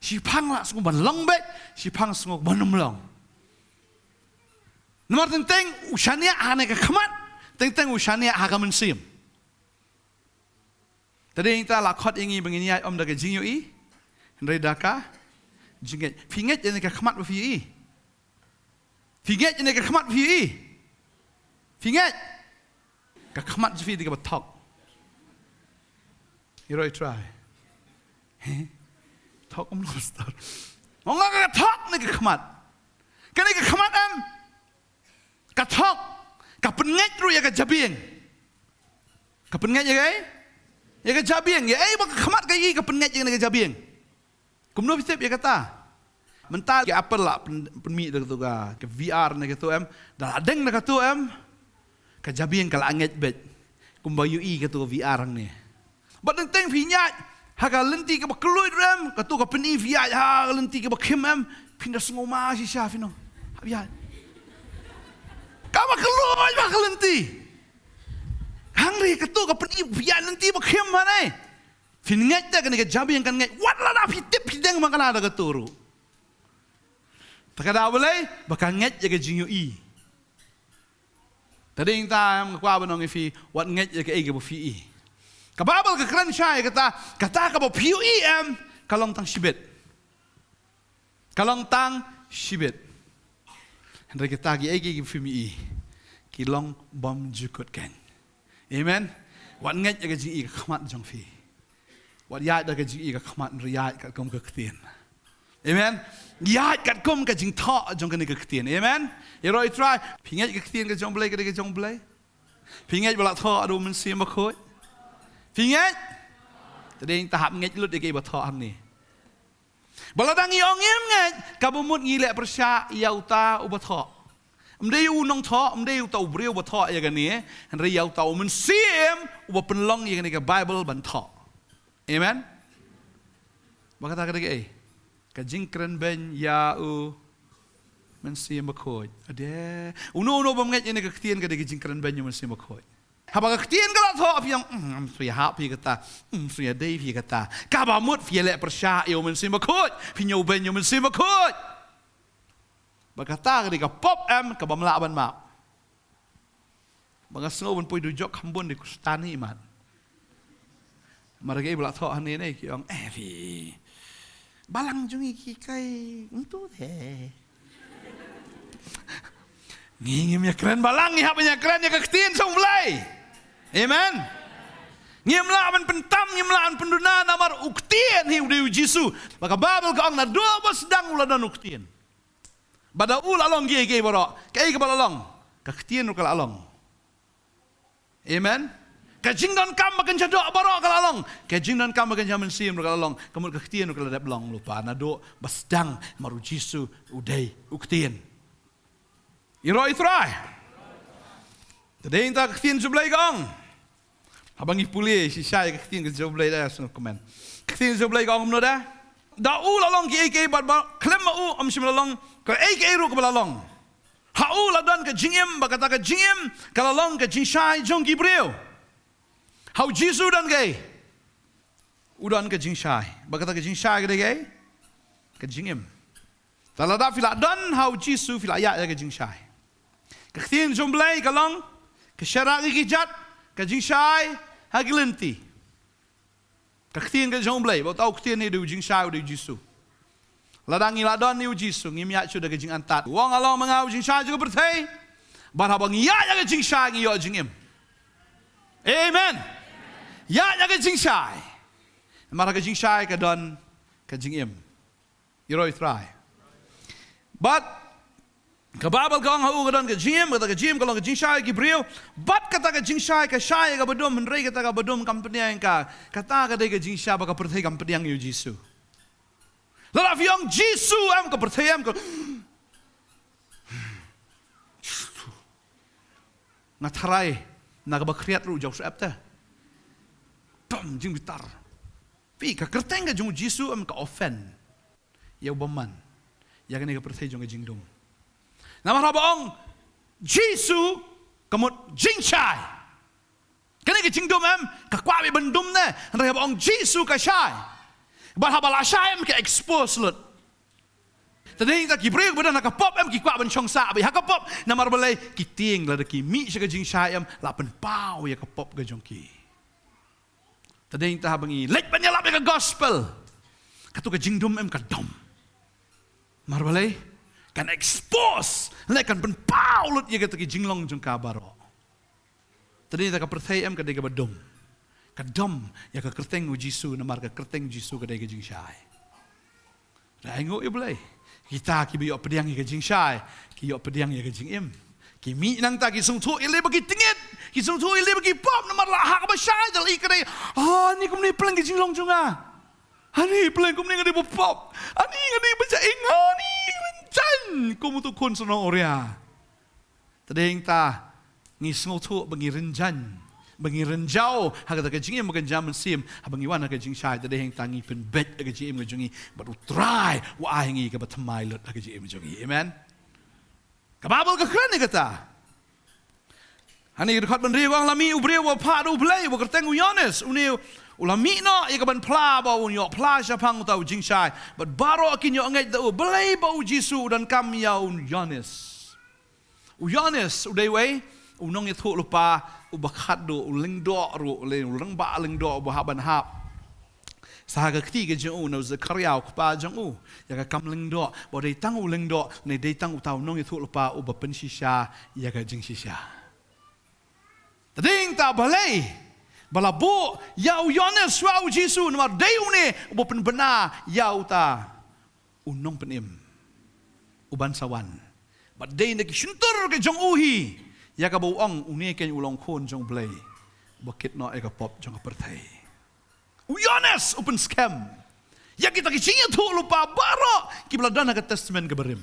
Shiphang la sngew ban long bad, shiphang sngew ban ym long. Namar teng teng u shaniah ha kane ka khmat, teng teng u shaniah ha ka mynsiem. Te dei ta la khot ïa ngi ba ngin ïaid ym da ka jingïohi, hynrei da ka jingngeit. Phi ngeit ïa kane ka khmat ba phi ïohi? Phi ngeit ïa kane ka khmat ba phi ïohi? Phi ngeit? Ka khmat jong phi dei kaba thok. Ïa ruh i Trai. He? Thok um, pastor. Ong nga ka thok ne ka khmat. Kane ka khmat em. Ka thok, ka pynngeit ruh ïa ka jabieng. Ka pynngeit ïa kaei? Ïa ka jabieng. Ïa ei ba ka khmat ka ïohi ka pynngeit ïa ka jabieng? Kumno phi tip ïa kata? Mynta ka Apple la pyn-, pynmih da kato ka, ka V R ne kato em. Da la deng da kato em, ka jabieng ka la ngeit beit. Kumba ïohi kato ka V R hangne. Bad teng teng phi ñiah ha ka lynti kaba kylluid ruh em, kato ka pyni phi ïaid ha ka lynti kaba khim em, phin da sngew ma shisha phin ong, hap ïaid. Kaba kylluid ba ka lynti. Hynrei kato ka pyni phi ïaid lynti ba khim hangne. Phin ngeit te kane ka jabieng kan ngeit wat lada phi tip phi deng ma ka la da kato ruh. Te ka daw balei? Ba ka ngeit ïa ka jingïohi. Te dei ta em nga kwah ban ong ïa phi, wat ngeit ïa kaei kaba phi ïohi. Ka Baibl ka kren shai kata, kata kaba phi ïohi em, ka long tang shibit. Ka long tang shibit. Hynrei kita kiei kiei ki phim ïohi, ki long bymjukut keiñ. Amen. Wat ngeit ïa ka jingïohi ka khmat jong phi. Wat ïaid da ka jingïohi ka khmat, hynrei ïaid katkum ka ktien. Amen. Ïaid katkum ka jingthoh jong kane ka ktien. Amen. Ïaroh ïa U Trai. Phi ngeit ka ktien ka jong U Blei ka dei ka jong U Blei? Phi ngeit ba la thoh da U Mynsiem Bakhuid? Phi ngeit? Te dei ta hap ngeit lut ïa kaei ba thoh hangne. Ba lada ngi ong ngim ngeit, kaba mut ngi leh pyrshah ïa uta uba thoh. Ym dei u nongthoh, ym dei uta u briew ba thoh ïa kane, hynrei ïa uta U Mynsiem uba pynlong ïa kane ka Baibl ban thoh. Amen. Ba kata ka dei kaei? Ka jingkren beiñ ïa U Mynsiem Bakhuid. Ade. Uno uno bym ngeit ïa kane ka ktien ka dei ka jingkren beiñ ïa U Mynsiem Bakhuid. Haba ka ktien ka la thoh phi ong, "Mm, ym sngewbha phi kata, mm, ym sngewbha dei phi kata." Kaba mut phi leh pyrshah ïa U Mynsiem Bakhuid, phi ñiew beiñ ïa U Mynsiem Bakhuid. Ba kata ka dei ka pop em kaba ym lah ban map. Ba nga sngew ban poi dujok kham bun dei Khristan hi mat. Namar kaei ba la thoh hangne ne ki ong, eh phi. Balang jong ngi ki kai ngtu te. Ngi ngim ïa kren balang, ngi hap ban ïa kren ïa ka ktien jong U Blei. Amen. Ngim lah ban pyntam, ngim lah ban pynduna namar u ktien hi u dei U Jisu. Ba ka Baibl ka ong naduh ba sdang u la don u ktien. Bad da u la long kiei kiei baroh. Kaei kaba la long? Ka ktien ruh ka la long. Amen. Ka jingdonkam ba kynja doh baroh ka la long. Ka jingdonkam ba kynja mynsiem ruh ka la long. Ka mut ka ktien ruh ka la dep long lypa naduh ba sdang namar U Jisu u dei u ktien. Ïaroh ïa U Trai. Te dei ta ka ktien jong U Blei ka ong. Haba ngi pule shisha ïa ka ktien ka jong U Blei da sngewkmen. Ka ktien jong U Blei ka ong kumno da? Da u la long kiei kiei bad ba khlem ma u ym shym la long kaei kaei ruh kaba la long. Ha u la don ka jingim, ba kata ka jingim ka la long ka jingshai jong ki briew. Ha U Jisu don kaei? U don ka jingshai. Ba kata ka jingshai ka dei kaei? Ka jingim. Te lada phi la don ha U Jisu phi la ïaid ïa ka jingshai. Ka ktien jong U Blei ka long, ka sharak ïa ki jait, ka jingshai ha ki lynti. Ka ktien ka jong U Blei, ba uta u ktien hi u dei u jingshai, u dei U Jisu. Lada ngi la don ïa U Jisu, ngim ïaid shuh da ka jingangnud. U ong, "Long ma nga u jingshai jong ka pyrthei." Bad haba ngi ïaid ïa ka jingshai ngi ïoh jingim. Amen. Ïaid ïa ka jingshai. Namar ka jingshai ka don ka jingim. Ïaroh ïa U Trai. Bad ka Baibl ka ong ha u ka don ka jingim, kata ka jingim ka long ka jingshai ki briew. Bad kata ka jingshai ka shai ïa kaba dum, hynrei kata kaba dum kam pdiang ïa ka. Kata ka dei ka jingshai ba ka pyrthei kam pdiang ïa U Jisu. Lada phi ong Jisu em, ka pyrthei em ka. Nga tharai na kaba khriat ruh jaw sep te. Tom jingbitar. Phi, ka kyrteng ka jong U Jisu em ka offend ïa u bymman, ïa kane ka pyrthei jong ka jingdum. Namar haba ong Jisu ka mut jingshai. Kane ka jingdum em ka kwah beit ban dum ne, hynrei haba ong Jisu ka shai. Bad haba la shai em ka expose lut. Te dei ta ki briew ba don ha ka pop em ki kwah ban shong sah beit ha ka pop, namar balei? Ki tieng lada ki mih sha ka jingshai em la pynpaw ïa ka pop ka jong ki. Te dei ta haba ngi leit ban ïalap ïa ka gospel, kato ka jingdum em ka dom. Namar balei? Kan expose, lane kan pynpaw lut ïa kata ki jinglong jong ka baroh. Te dei ta ka pyrthei em ka dei kaba dum. Ka dom ïa ka kyrteng U Jisu, namar ka kyrteng U Jisu ka dei ka jingshai. Te ainguh ïa U Blei. Kita kiba ïoh pdiang ïa ka jingshai ki ïoh pdiang ïa ka jingim. Ki mih nangta ki sngewthuh ïa lei ba ki tngit, Ki sngewthuh ïa lade ba ki pop namar la ha kaba shai te la ïa kane. Ah, ni kumne pleng ka jinglong jong nga. Ani pleng kumne nga dei ba pop. Ani nga dei ba jaiñ, ani rynjang kum uto u khun shnong Uria. Te dei hangta ngi sngewthuh ba ngi rynjang, ba ngi rynjaw ha kata ka jingim ba kynja mynsiem, haba ngi wan ha ka jingshai, te dei hangta ngi pynbeit ha ka jingim ka jong ngi bad U Trai u ai ngi kaba thymmai lut ha ka jingim ka jong ngi. Amen. Ka Baibl ka kren ïa kata. Hangne ka dkhot ba hynriew ka ong, la mih u briew uba phah da U Blei uba kyrteng u Ïoannis, une u la mih noh ïa ka ban phla ba un ïoh phla shaphang uta u jingshai. Bad baroh kin ïoh ngeit da u. Balei ba u Jisu u donkam ïa u Ïoannis? U Ïoannis u dei uwei u nongïathuhlypa uba khatduh, u lyngdoh ruh, u lei, u rangbah lyngdoh uba hap ban hap sa ha ka kti ka jong u na u Sekharia u kpa jong u ïa ka kam lyngdoh, ba u dei tang u lyngdoh ne dei tang uta u nongïathuhlypa uba pynshisha ïa ka jingshisha. Te dei hangta balei ba la buh ïa u Ïoannis shuwa u Jisu, namar dei une uba pynbna ïa uta u nongpynim uban sa wan. Bad dei na ki shyntur ka jong u hi ïa kaba u ong une keiñ u long Khun jong U Blei uba kit noh ïa ka pop jong ka pyrthei. U Ïoannis u pynskhem ïa kita ki jingïathuhlypa baroh kiba la don ha ka Testament kaba rim.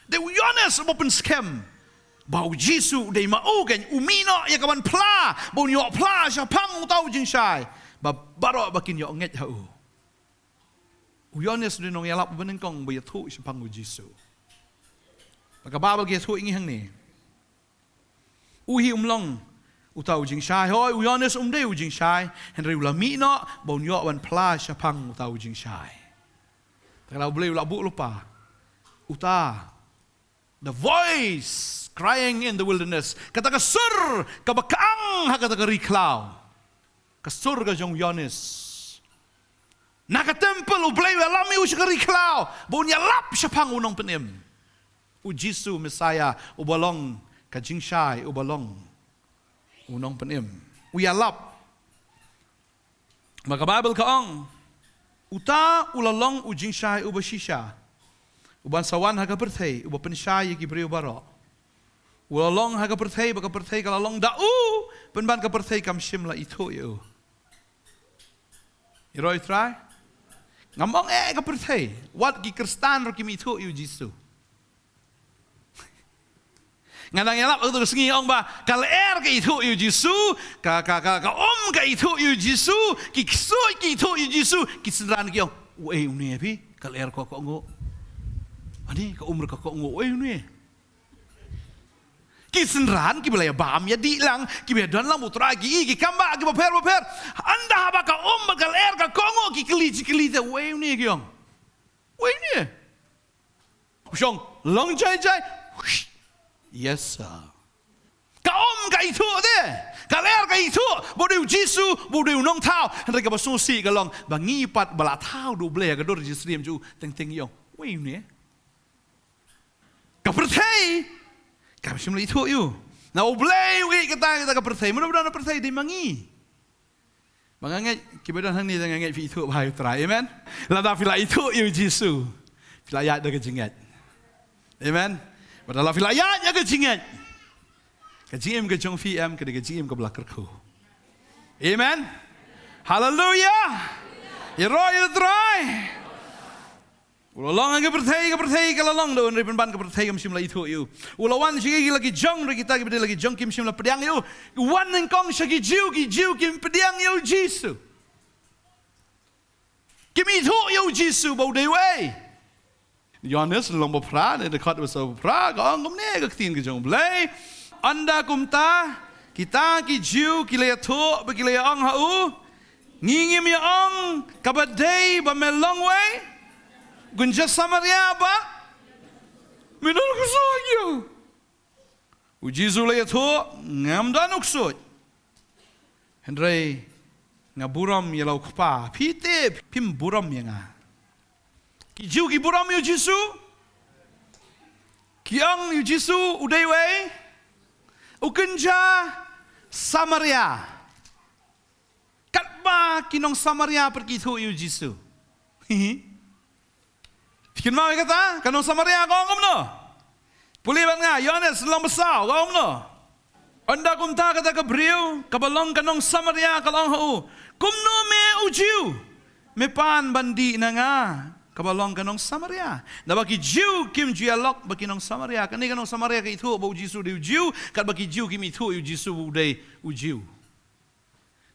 Dei u Ïoannis uba pynskhem ba u Jisu u dei ma u keiñ, u mih noh ïa ka ban phla ba un ïoh phla shaphang uta u jingshai, ba baroh ba kin ïoh ngeit ha u. U Ïoannis u dei u nongïalap uba nyngkong uba ïathuh shaphang u Jisu. Bad ka Baibl ka ïathuh ïa ngi hangne, u hi um long uta u jingshai. Hooid, u Ïoannis um dei u jingshai, hynrei u la mih noh ba un ïoh ban phla shaphang uta u jingshai. Te ka la U Blei u la buh lypa uta, the voice crying in the wilderness, kata ka sur kaba kang ha kata ka ri khlaw, ka sur ka jong u Ïoannis. Na ka temple U Blei u ïalam ïa u sha ka ri khlaw ba un ïalap shaphang u nongpynim, u Jisu Messaïah uba long ka jingshai, uba long u nongpynim. U ïalap. Ma ka Baibl ka ong, uta u la long u jingshai uba shisha uban sa wan ha ka pyrthei, uba pynshai ïa ki briew baroh. U la long ha ka pyrthei, ba ka pyrthei ka la long da u, pynban ka pyrthei kam shym la ithuh ïa u. Ïaroh ïa U Trai? Ngam ong eh ka pyrthei, wat ki Khristan ruh kim ithuh ïa u Jisu. Nga dang ïalap ha kato ka sngi, ong ba ka lyer ka ithuh ïa u Jisu, ka, ka, ka, ka um ka ithuh ïa u Jisu, ki ksuid ki ithuh ïa u Jisu. Ki synran ki ong, uei une phi? Ka lyer ka kohnguh. Ani ka um ruh ka kohnguh, uei une? Ki synran kiba la ïa bam ïa dih lang, kiba ïa don lang ba U Trai, ki i ki kam ba kiba pher ba pher. Ynda haba ka um bad ka lyer ka kohnguh, ki kylli, ki kylli te, uei une ki ong? Uei une? U shong long jai jai. Yes sir. Ka um ka ithuh te, ka lyer ka ithuh ba u dei u Jisu, ba u dei u nongthaw. Hynrei kaba sngewsih ka long ba ngi pat ba la thaw da U Blei ha ka dur jingsyriem jong u, teng teng ngi ong, uei une? Ka pyrthei kam shym la ithuh ïa u. Na U Blei u ïeit kata, kata ka pyrthei. Mano ba don ha pyrthei? Dei ma ngi. Ba nga ngeit kiba don hangne, nga ngeit phi ithuh bha ïa U Trai. Amen. Lada phi la ithuh ïa u Jisu, phi la ïaid da ka jingngeit. Amen. Bad lada phi la ïaid da ka jingngeit, ka jingim ka jong phi em, ka dei ka jingim kaba la kyrkhu. Amen. Haleluia. Ïaroh ïa U Trai. U la long ha ka pyrthei, ka pyrthei ka la long da u, hynrei pynban ka pyrthei kam shym la ithuh ïa u. U la wan sha ki, la ki jong, hynrei kita kiba dei la ki jong kim shym la pdiang ïa u. U wan nyngkong sha ki Jiw, ki Jiw kim pdiang ïa u Jisu. Kim ithuh ïa u Jisu ba u dei uei. Ïoannis lynnong ba phra, ne dkhot ba saw phra, ka ong kumne ka ktien ka jong U Blei. Ynda kumta kita ki Jiw ki la ïathuh bad ki la ïa ong ha u, ngi ngim ïa ong kaba dei ba me long uei? Kynja Samaria bad me don ksuid ïa u. U Jisu u la ïathuh, ngam don u ksuid, hynrei nga burom ïa la u Kpa, phi te phim burom ïa nga. Ki Jiw ki burom ïa u Jisu. Ki ong ïa u Jisu u dei uei? U kynja Samaria. Katba ki nong Samaria pat ki ithuh ïa u Jisu. Phi kynmaw ïa kata? Ka nong Samaria ka ong kumno? Pule bad nga, Ïoannis lynnong ba saw, ka ong kumno? Ynda kumta kata ka briew kaba long ka nong Samaria ka la ong ha u, kumno me u Jiw me pan ban dih na nga kaba long ka nong Samaria? Naba ki Jiw kim ju ïalok bad ki nong Samaria. Kane ka nong Samaria ka ithuh ba u Jisu u dei u Jiw, katba ki Jiw kim ithuh ïa u Jisu u dei u Jiw.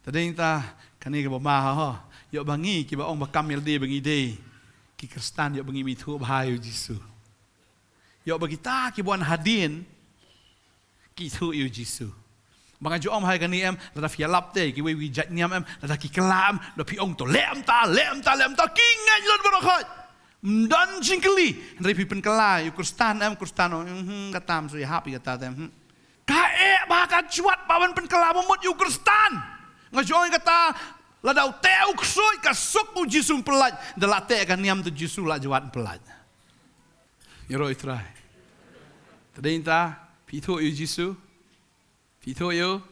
Te dei ta kane kaba ma ha ho. Ïoh ba ngi kiba ong ba kam ïalade ba ngi dei ki Khristan, ïoh ba ngim ithuh bha ïa u Jisu. Ïoh ba kita kiba wan hadien ki ithuh ïa u Jisu. Ba nga ju ong bha ïa kane em, lada phi ïalap te kiwei kiwei jait niam em, lada ki kylla em, da phi ong to leh em ta, leh em ta, leh em ta, ki ngeit lut baroh khoit. Ym don jingkylli, hynrei phi pynkylla ïa u Khristan em, Khristan ong, hmm, kata ym shu ïahap ïa kata te, hmm. Ka eh ba ka jwat ba ban pynkylla ba mut ïa u Khristan. Nga ju ong ïa kata, lada u teh u ksuid ka suk u Jisu ym pyllait, da la teh ka niam te u Jisu la jwat ym pyllait. Ïaroh ïa u Trai. Te dei ta, phi ithuh ïa u Jisu. Phi ithuh ïa u.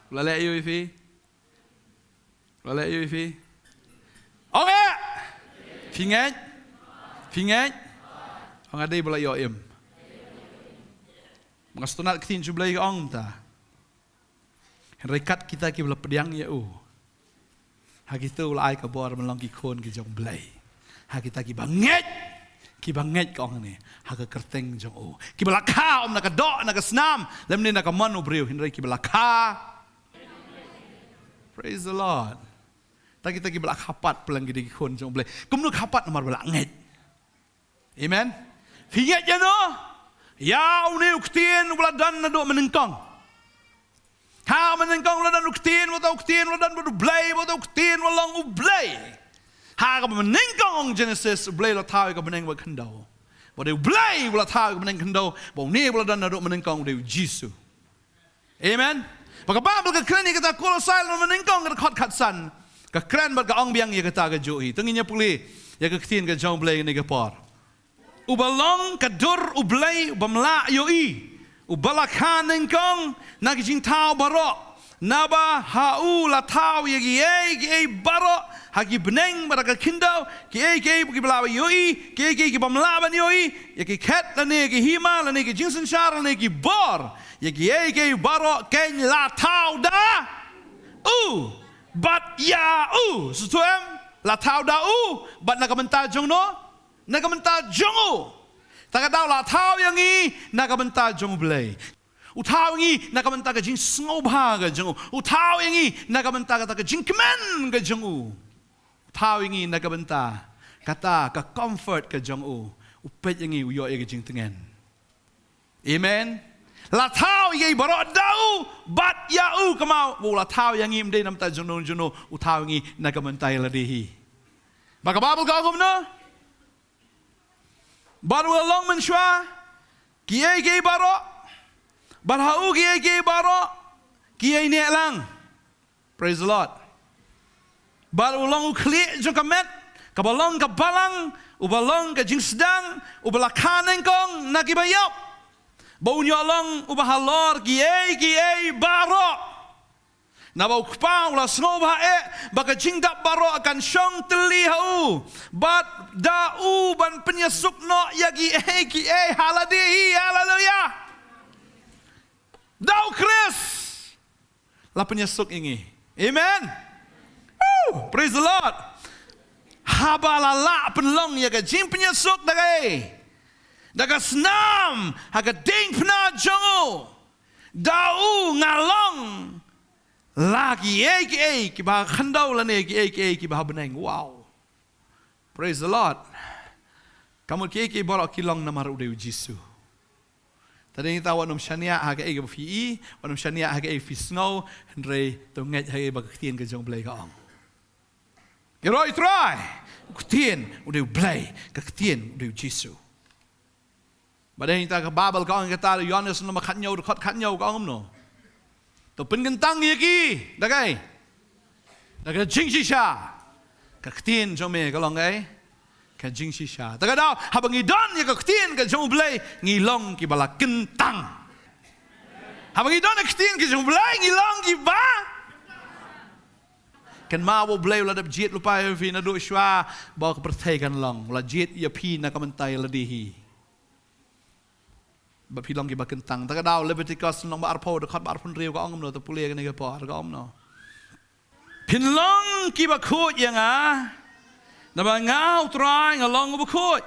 U la leh ïa u ïa phi. U la leh ïa u ïa phi. Ong eh. Phi ngeit. Phi ngeit. Ong, nga dei ba la ïoh im. Nga sngewtynnat ka ktien jong U Blei ka ong kumta. Hynrei kat kita kiba la pdiang ïa u, ha kita u la ai ka bor ban long ki khun ki jong U Blei. Ha kita kiba ngeit, kiba ngeit ka ong ne, ha ka kyrteng jong u. Kiba la kha ym na ka doh, na ka snam, lymne na ka mon u briew, hynrei kiba la kha. Praise the Lord. Ta kita kiba la kha pat pynlong ki dei ki khun jong U Blei. Kumno kha pat? Namar ba la ngeit. Amen. Phi ngeit ïa no? Ïa une u ktien uba la don naduh mynnyngkong. Ha mynnyngkong la don u ktien, uta u ktien la don bad U Blei, uta u ktien u long U Blei. Ha kaba mynnyngkong, ong Genesis, U Blei u la thaw ïa ka bneng bad khyndew. Ba u dei U Blei uba la thaw ïa ka bneng khyndew, ba une uba la don naduh mynnyngkong u dei u Jisu. Amen. Ba ka Baibl ka kren ïa kata, Kolosai lynnong ba nyngkong ka dkhot khatsan, ka kren bad ka ong biang ïa kata kajuh hi. To ngin ïa pule ïa ka ktien ka jong U Blei kane ka por. Uba long ka dur U Blei uba ym lah ïohi, uba la kha nyngkong na ki jingthaw baroh, naba ha u la thaw ïa kiei kiei baroh, ha ki bneng bad ha ka khyndew, kiei kiei kiba lah ban ïohi, kiei kiei kiba ym lah ban ïohi, ïa ki khet lane ki hima lane ki jingsynshar lane ki bor, ïa kiei kiei baroh kein la thaw da u bad ïa u. Sngewthuh em? La thaw da u bad na ka bynta jong no? Na ka bynta jong u. Ta ka daw la thaw ïa ngi na ka bynta jong U Blei. U thaw ïa ngi na ka bynta ka jingsngewbha ka jong u. U thaw ïa ngi na ka bynta kata ka jingkmen ka jong u. U thaw ïa ngi na ka bynta kata ka comfort ka jong u. U peit ïa ngi, u ïoh ïa ka jingtngen. Amen. La thaw ïa i baroh da u bad ïa u, kumno ba u la thaw ïa ngi? Ym dei na ka bynta jong no jong no, u thaw ïa ngi na ka bynta ïa lade hi. Ba ka Baibl ka ong kumno? Bad u la long mynshuwa kiei kiei baroh, bad ha u kiei kiei baroh ki ïaineh lang. Praise the Lord. Bad u long u khlieh jong ka met, kaba long ka balang, uba long ka jingsdang, uba la kha nyngkong na kiba ïap, ba un ïoh long uba halor kiei kiei baroh. Naba u Kpa u la sngewbha eh ba ka jingdap baroh kan shong tylli ha u, bad da u ban pynïasuk noh ïa kiei kiei ha lade hi. Haleluia. Da u Khrist la pynïasuk ïa ngi. Amen. Woo! Praise the Lord. Haba la lah pynlong ïa ka jingpynïasuk da kaei? Da ka snam ha ka diengphna jong u. Da u nga long la kiei kiei kiba ha khyndew lane kiei kiei kiba ha bneng. Wow. Praise the Lord. Ka mut kiei kiei baroh ki long namar u dei u Jisu. Te dei nangta wat nym shaniah ha kaei kaba phi i, wat nym shaniah ha kaei phi sngew, hynrei to ngeit ha kaei ba ka ktien ka jong U Blei ka ong. Ïaroh ïa u Trai. Ka ktien u dei U Blei, ka ktien u dei u Jisu. Ba dei nangta ka Baibl ka ong kata, Ïoannis lynnong ba khathynñiew, dkhot khathynñiew ka ong kumno? To pynkyntang ïa ki da kaei? Da ka jingshisha. Ka ktien jong me ka long kaei? Ka jingshisha. Ta ka daw, haba ngi don ïa ka ktien ka jong U Blei, ngi long kiba la kyntang. Haba ngi don ïa ka ktien ka jong U Blei, ngi long kiba. Kynmaw ba U Blei u la dep jied lypa ïa phi naduh shuwa ba ka pyrthei kan long. U la jied ïa phi na ka bynta ïa lade hi. Ba phi long kiba kyntang. Ta ka daw Leviticus lynnong ba arphew, dkhot ba arphew hynriew ka ong kumno, to pule kane ka por, ka ong kumno. Phin long kiba khuid ïa nga, namar nga U Trai nga long uba khuid.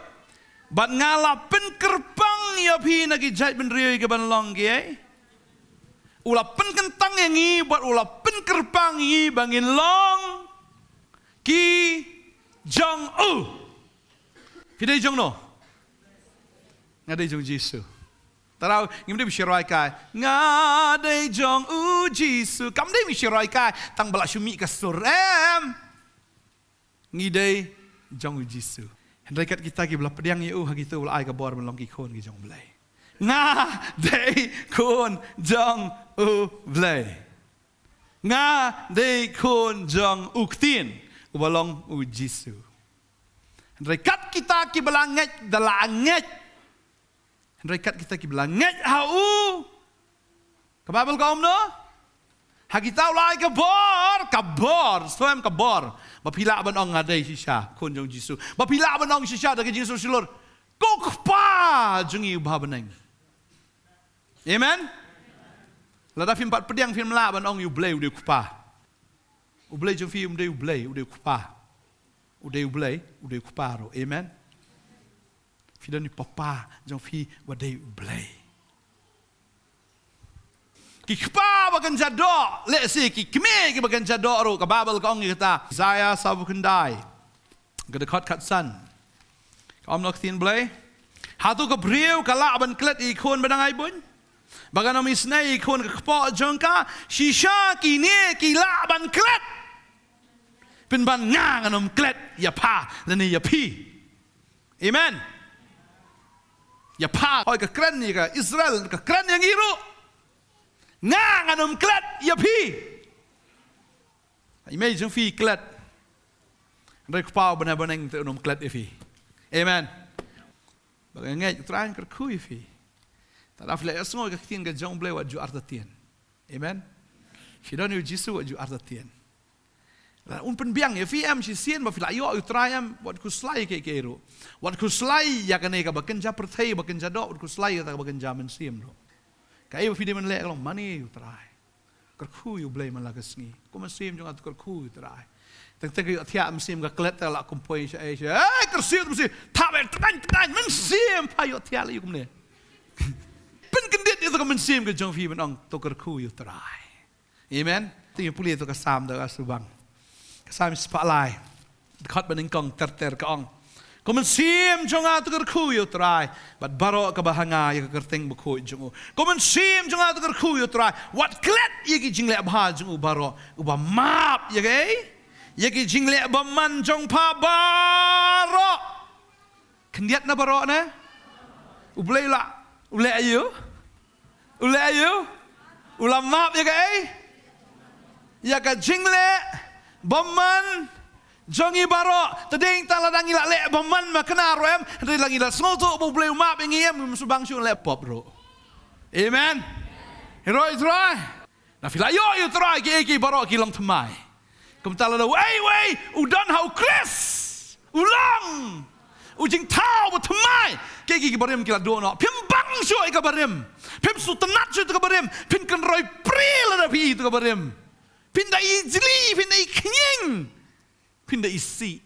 Bad nga la pynkyrpang ïa phi na ki jaitbynriew ïa kaban long ki, eh? U la pynkyntang ïa ngi, bad u la pynkyrpang ïa ngi ba ngin long ki jong u. Phi dei jong no? Nga dei jong Jisu. Tara, ngim dei ba shu rwai kai, nga dei jong u Jisu. Kam dei ba shu rwai kai tang ba la shu mih ka sur, em. Ngi dei jong u Jisu. Hynrei kat kita kiba la pdiang ïa u, ha kita u la ai ka bor ban long ki khun ki jong u Blei. Nga dei khun jong u Blei. Nga dei khun jong u Ktien, uba long u Jisu. Hynrei kat kita kiba la ngeit, da la ngeit. Hynrei kat kita kiba la ngeit ha u, ka Baibl ka ong kumno? Ha kita u la ai ka bor, ka bor, shem ka bor, ba phi lah ban ong nga dei shisha khun jong u Jisu. Ba phi lah ban ong shisha da ka jingsngewshlur, ko Kpa jong ngi uba ha bneng. Amen. Lada phim pat pdiang phim lah ban ong ïa u Blei u dei u Kpa. U Blei jong phi um dei u Blei, u dei u Kpa. U dei u Blei, u dei u Kpa ruh. Amen. Phi don ïa u Papa jong phi uba dei u Blei. Ki kpa ba kynja doh, lehse ki kmie kiba kynja doh ruh, ka Baibl ka ong ïa kata. Isaiah sawphew khyndai, ka dkhot khatsan. Ka ong kumno ka ktien Blei? Hato ka briew ka lah ban klet ïa i khun ba dang ai buiñ, ba kan ym isynei ïa i khun ka kpoh jong ka? Shisha kine ki lah ban klet, pynban nga ngan ym klet ïa pha lane ïa phi. Amen. Ïa pha, hooid ka kren ïa ka Israel, ka kren ïa ngi ruh. Nga ngan ym klet ïa phi. I mei jong phi i klet, hynrei u Kpa uba ha bneng te un ym klet ïa phi. Amen. Bad nga ngeit U Trai un kyrkhu ïa phi. Te lada phi la ïohsngew ïa ka ktien ka jong U Blei, wat ju artatien. Amen. Phi don ïa U Jisu, wat ju artatien. Lada un pynbiang ïa phi em shisien ba phi la ïoh ïa U Trai em, wat khuslai ïa kiei kiei ruh. Wat khuslai ïa kane kaba kynja pyrthei, ba kynja doh, wat khuslai ïa kata kaba kynja mynsiem ruh. Kaei ba phi dei ban leh ka long mane ïa U Trai. Kyrkhu ïa U Blei man la ka sngi. Ko Mynsiem jong nga, to kyrkhu ïa U Trai. Teng teng ka ïohthiah mynsiem, ka klet, te la kum poi sha ei sha ei, kyrsiew mynsiem, thap ei, tdang tdang, mynsiem, pha ïohthiah leh ïa kumne. Pynkyndit ïa ka mynsiem ka jong phi ban ong to kyrkhu ïa U Trai. Amen. Te ngin pule ïa ka Salm da ka subang. Ka Salm shispah lai, dkhot banyngkong ter ter ka ong, ko Mynsiem jong nga, to kyrkhu ïa U Trai, bad baroh kaba ha nga, ïa ka kyrteng bakhuid jong u. Ko Mynsiem jong nga, to kyrkhu ïa U Trai, wat klet ïa ki jingleh bha jong u baroh, uba map ïa kiei, ïa ki jingleh bymman jong pha baroh. Khyndiat na baroh ne? U Blei u la, u leh aïu? U leh aïu? U la map ïa kaei? Ïa ka jingleh bymman jong ngi baroh. Te dei tang lada ngi la leh bymman ma kane ruh em, hynrei lada ngi la sngewthuh ba U Blei u map ïa ngi em, ngim shu bang shuh leh pop ruh. Amen. Hynrei U Trai, lada phi la ïoh ïa U Trai, kiei kiei baroh ki long thymmai. Kumta lada uei uei u don ha U Khrist, u long u jingthaw ba thymmai. Kiei kiei ki barim ki la duh noh. Phim bang shuh ïa ka barim. Phim sngewtynnat shuh ïa ka barim. Phin kynroi pyrshah lada phi ïoh ïa ka barim. Phin da ijli, phin da ikhñiang, phin da isih.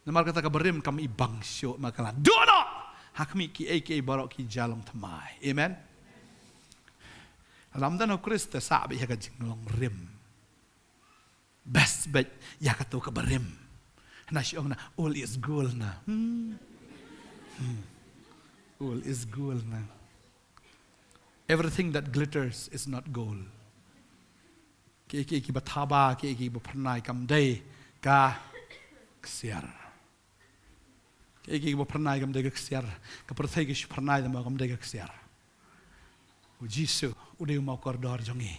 Namar kata ka barim kam i bang shuh, namar ka la duh noh ha khmih, kiei kiei baroh ki jia long thymmai. Amen. Lada ym don ha U Khrist te sah beit ïa ka jinglong rim. Best beit ïa kato ka barim. Hana shu ong na, old is gold na. Hmm. Hmm. Old is gold na. Everything that glitters is not gold. Kiei kiei kiba thaba, kiei kiei kiba phyrnai kam dei ka ksiar. Kiei kiei kiba phyrnai kam dei ka ksiar. Ka pyrthei ka shu phyrnai, tangba kam dei ka ksiar. U Jisu u dei u maw kordor jong ngi,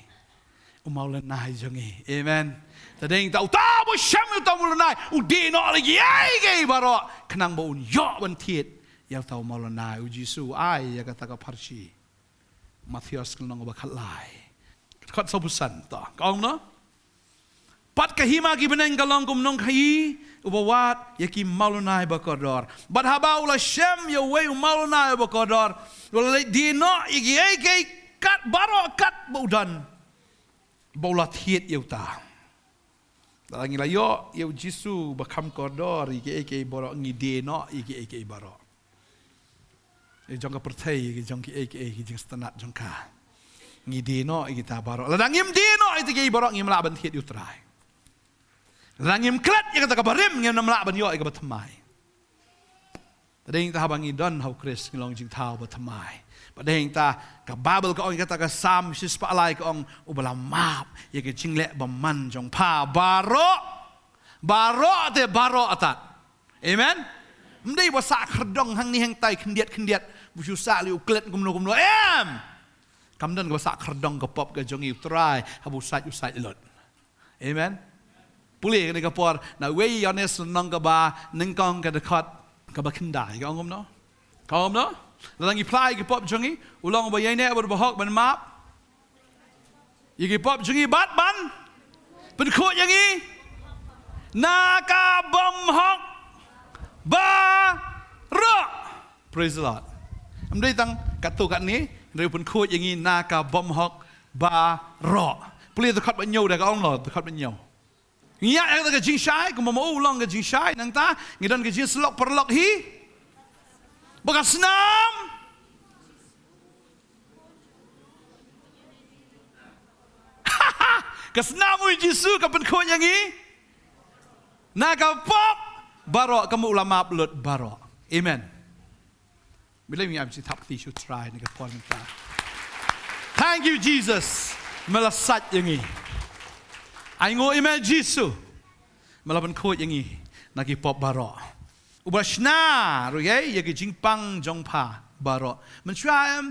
u maw lynnai jong ngi. Amen. Te dei tang uta uba shem, uta uba lynnai, u die noh la kiei kiei baroh, khnang ba un ïoh ban thied ïa uta u maw lynnai. U Jisu u ai ïa kata ka pharshi. Mathaios ka lynnong ba khatlai, dkhot sawphew san, to ka ong kumno? Pat ka hima ki bneng ka long kum nongkhaii uba wad ïa ki mawlynnai ba kordor. Bad haba u la shem ïa uwei u mawlynnai ba kordor, u la leit die noh ïa kiei kiei kat baroh kat ba u don, ba u la thied ïa uta. Lada ngi la ïoh ïa u Jisu ba kham kordor ïa kiei kiei baroh, ngi die noh ïa kiei kiei baroh. Ïa jong ka pyrthei, ïa jong kiei kiei, ïa ki jingstad jong ka. Ngi die noh ïa kita baroh. Lada ngim die noh ïa kiei baroh, ngim lah ban thied ïa u Trai. Lada ngim klet ïa kata kaba rim, ngim lah ban ïoh ïa kaba thymmai. Te dei nangta haba ngi don ha u Khrist ngi long jingthaw ba thymmai. Bad dei nangta ka Baibl ka ong, kata ka Salm shispah lai ka ong, uba la map ïa ka jingleh bymman jong pha baroh. Baroh te baroh, atat. Amen. Ym dei ba sah khyrdong hangne hangtai khyndiat khyndiat, ba shu sah leh u klet kumno kumno. Em. Kam don kaba sah khyrdong ka pop ka jong ngi, u Trai haba u sait u sait lut. Amen. Pule kane ka por na wei Ïoannis lynnong kaba nyngkong ka dkhot kaba khyndai. Ka ong kumno? Ka ong kumno? Lada ngi phla ïa ki pop jong ngi, u long uba ïaineh bad uba hok ban map ïa ki pop jong ngi bad ban pynkhuid ïa ngi na ka bymhok baroh. Praise the Lord. Ym dei tang katto katne, hynrei u pynkhuid ïa ngi na ka bymhok baroh. Pule dkhot ba hynñiew, da ka ong lo, dkhot ba hynñiew. Ngi ïa ïa ka jingshai, kumba ma u long ka jingshai, nangta ngi don ka jingsyllok paralok hi. Ba ka snam, ka snam u Jisu ka pynkhuid ïa ngi na ka pop baroh, ka mut u la map lut baroh. Amen. Balei ngim ïa thap kti sha u Trai na ka por mynta? Thank you, Jesus. Me la sait ïa ngi. Ainguh ïa me Jisu. Me la pynkhuid ïa ngi na ki pop baroh. Uba shna ruh ïa ki jingpang jong pha baroh. Mynshuwa em,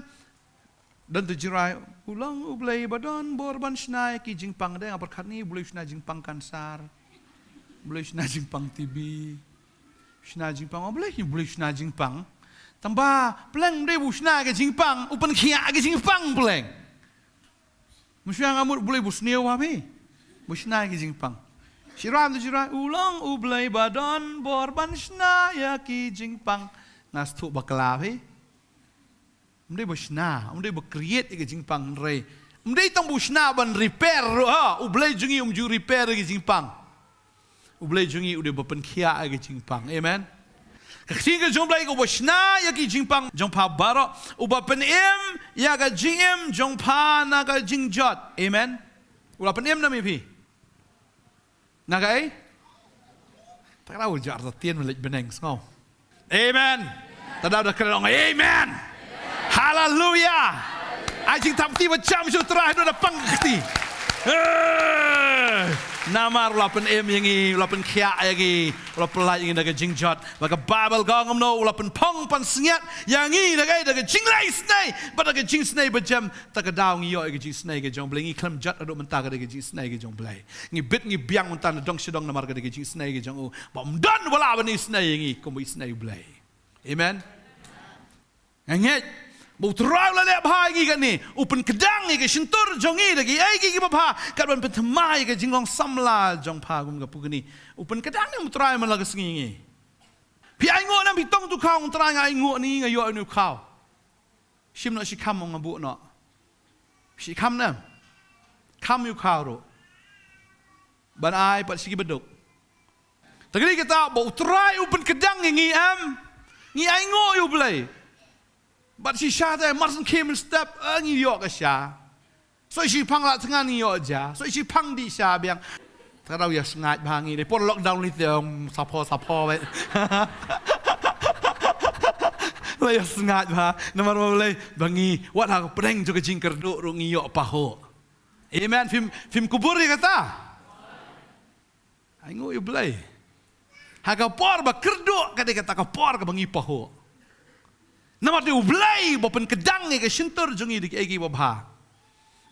don tu jingrwai, u long U Blei ba don bor ban shna ïa ki jingpang. Dei nga pyrkhat, ni U Blei u shna jingpang kansar. U Blei u shna jingpang T B. Shna jingpang, U Blei, U Blei u shna jingpang. Tangba pleng, ym dei ba u shna ïa ki jingpang, u pynkhiah ïa ki jingpang pleng. Mynshuwa nga mut U Blei ba u sniew ha phi, ba u shna ïa ki jingpang. Shi ram tu shi ram, u long U Blei ba don bor ban shna ïa ki jingpang. Nga sngewthuh bakla phi. Ym dei ba shna, ym dei ba create ïa ki jingpang, hynrei ym dei tang ba u shna ban repair ruh, ha, U Blei jong ngi um ju repair ïa ki jingpang. U Blei jong ngi u dei ba pynkhiah ïa ki jingpang. Amen. Ka ktien ka jong U Blei ka, uba shna ïa ki jingpang jong pha baroh, uba pynim ïa ka jingim jong pha na ka jingjot. Amen. U la pynim na me phi na kaei? Ta ka daw jar ta tien me leit bneng sngew. Amen. Ta daw da kren ong amen. Haleluia. Ai jingthap kti ba jam sha u Trai, haduh da pang kti. Eh, namar u la pynim ïa ngi, u la pynkhiah ïa ngi, u la pyllait ïa ngi na ka jingjot. Ba ka Baibl ka ong kumno, u la pynphong pansngiat ïa ngi da kaei, da ka jingleh isnei, bad da ka jingisnei ba jem. Ta ka daw ngi ïoh ïa ka jingisnei ka jong U Blei, ngi khlem jot haduh mynta ka dei ka jingisnei ka jong U Blei. Ngi bit ngi biang mynta na dong sha dong namar ka dei ka jingisnei ka jong u. Ba ym don ba lah ban isnei ïa ngi kumba isnei U Blei. Amen. Nga ngeit ba U Trai u la leh bha ïa ngi kane, u pynkdang ïa ka shyntur jong ngi da kiei kiei kiba bha, kat ban pynthymmai ïa ka jinglong samla jong pha kum ka pukni. U pynkdang ïa U Trai man la ka sngi ïa ngi. Phi ainguh ne em, phi tong tu khaw, ong Trai nga ainguh ne nga ïoh ïa une u khaw. Shim noh shi kham, ong nga buh noh shi kham ne em. Kham ïa u khaw ruh ban ai pat sha ki baduk. Te kane kata ba U Trai u pynkdang ïa ngi em. Ngi ainguh ïa U Blei. Bad shisha te mar sngewkhia mynstep, eh, ngi ïoh ka sha. Soi shiphang la thngan ngi ïoh ja, soi shiphang dih sha biang. Te ka daw ïa sngaid bha ngi, dei por lockdown lei te ong sapho sapho beit. La ïa sngaid bha, namar ba balei, ba ngi wat ha ka pdeng jong ka jingkyrduh ruh ngi ïoh pahuh. Amen. Phim, phim kubur ïa kata. Ainguh ïa U Blei. Ha ka por ba kyrduh ka dei kata ka por kaba ngi pahuh. Namar dei U Blei ba pynkdang ïa ka shyntur jong ngi da kiei kiei ba bha.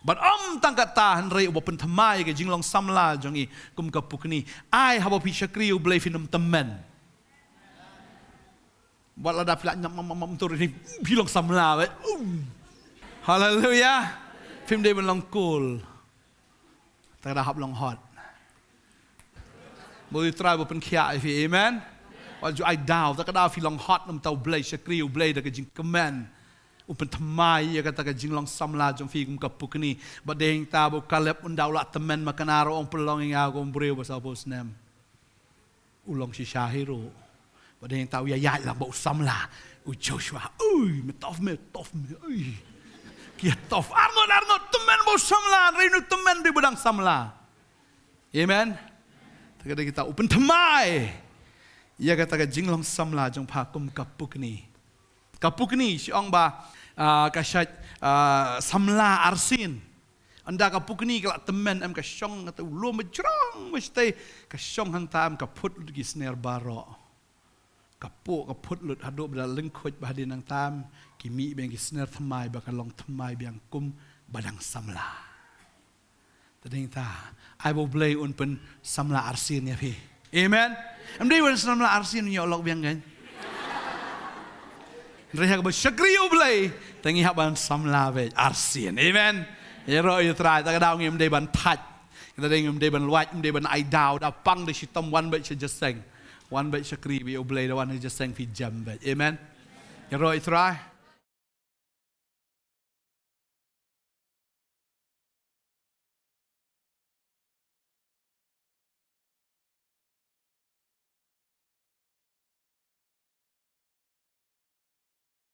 Bad ym tang kata hynrei uba pynthymmai ïa ka jinglong samla jong ngi kum ka pukni. Ai haba phi shakri U Blei phin ym tymmen. Wat lada phi la nyam mam mam mam tur ni phi long samla beit. Um. Haleluia. Phim dei ban long cool. Ta ka daw hap long hot. Ba U Trai ba pynkhiah ïa phi, amen. Wat ju ai daw, ta ka daw phi long hot namar ta U Blei, shakri U Blei da ka jingkmen. U pynthymmai ïa kata ka jinglong samla jong phi kum ka pukni. Bad dei ta ba u Kaleb un da u la tymmen ma kane ruh, ong pynlong ïa nga kum u briew ba saphew snem. U long shisha hi ruh. Bad dei ta u ïaid lang bad u samla. U Joshua, ui, me tough me, tough me, ui. Ki tough, arngut, arngut, tymmen bad u samla, hynrei une u tymmen bad ba dang samla. Amen. Ta ka dei kita u pynthymmai ïa kata ka jinglong samla jong pha kum ka pukni. Ka pukni, shu ong ba, ah, ka shait, ah, samla arsien. Ynda ka pukni ka la tymmen, em, ka shong hangta, u lum ba jrong ba shatei, ka shong hangta, em, ka phut lut ki sner baroh. Ka pok, ka phut lut haduh ba da lyngkhuid ba hadien nangta, em, ki mih biang ki sner thymmai ba ka long thymmai biang kum ba dang samla. Ta dei ta, ai ba U Blei un pynsamla arsien ïa phi. Amen. Em dei ban samla arsien, ïoh lok biang kan. Hynrei haba shakri U Blei, te ngi hap ban samla beit arsien. Amen. Ïaroh ïa U Trai, ta ka daw ngim dei ban thait. Ta dei ngim dei ban luid, ngim dei ban ai daw, da pang da shitom, wan beit sha jingïaseng. Wan beit shakri beit ïa U Blei, da wan sha jingïaseng phi jem beit. Amen. Ïaroh ïa U Trai.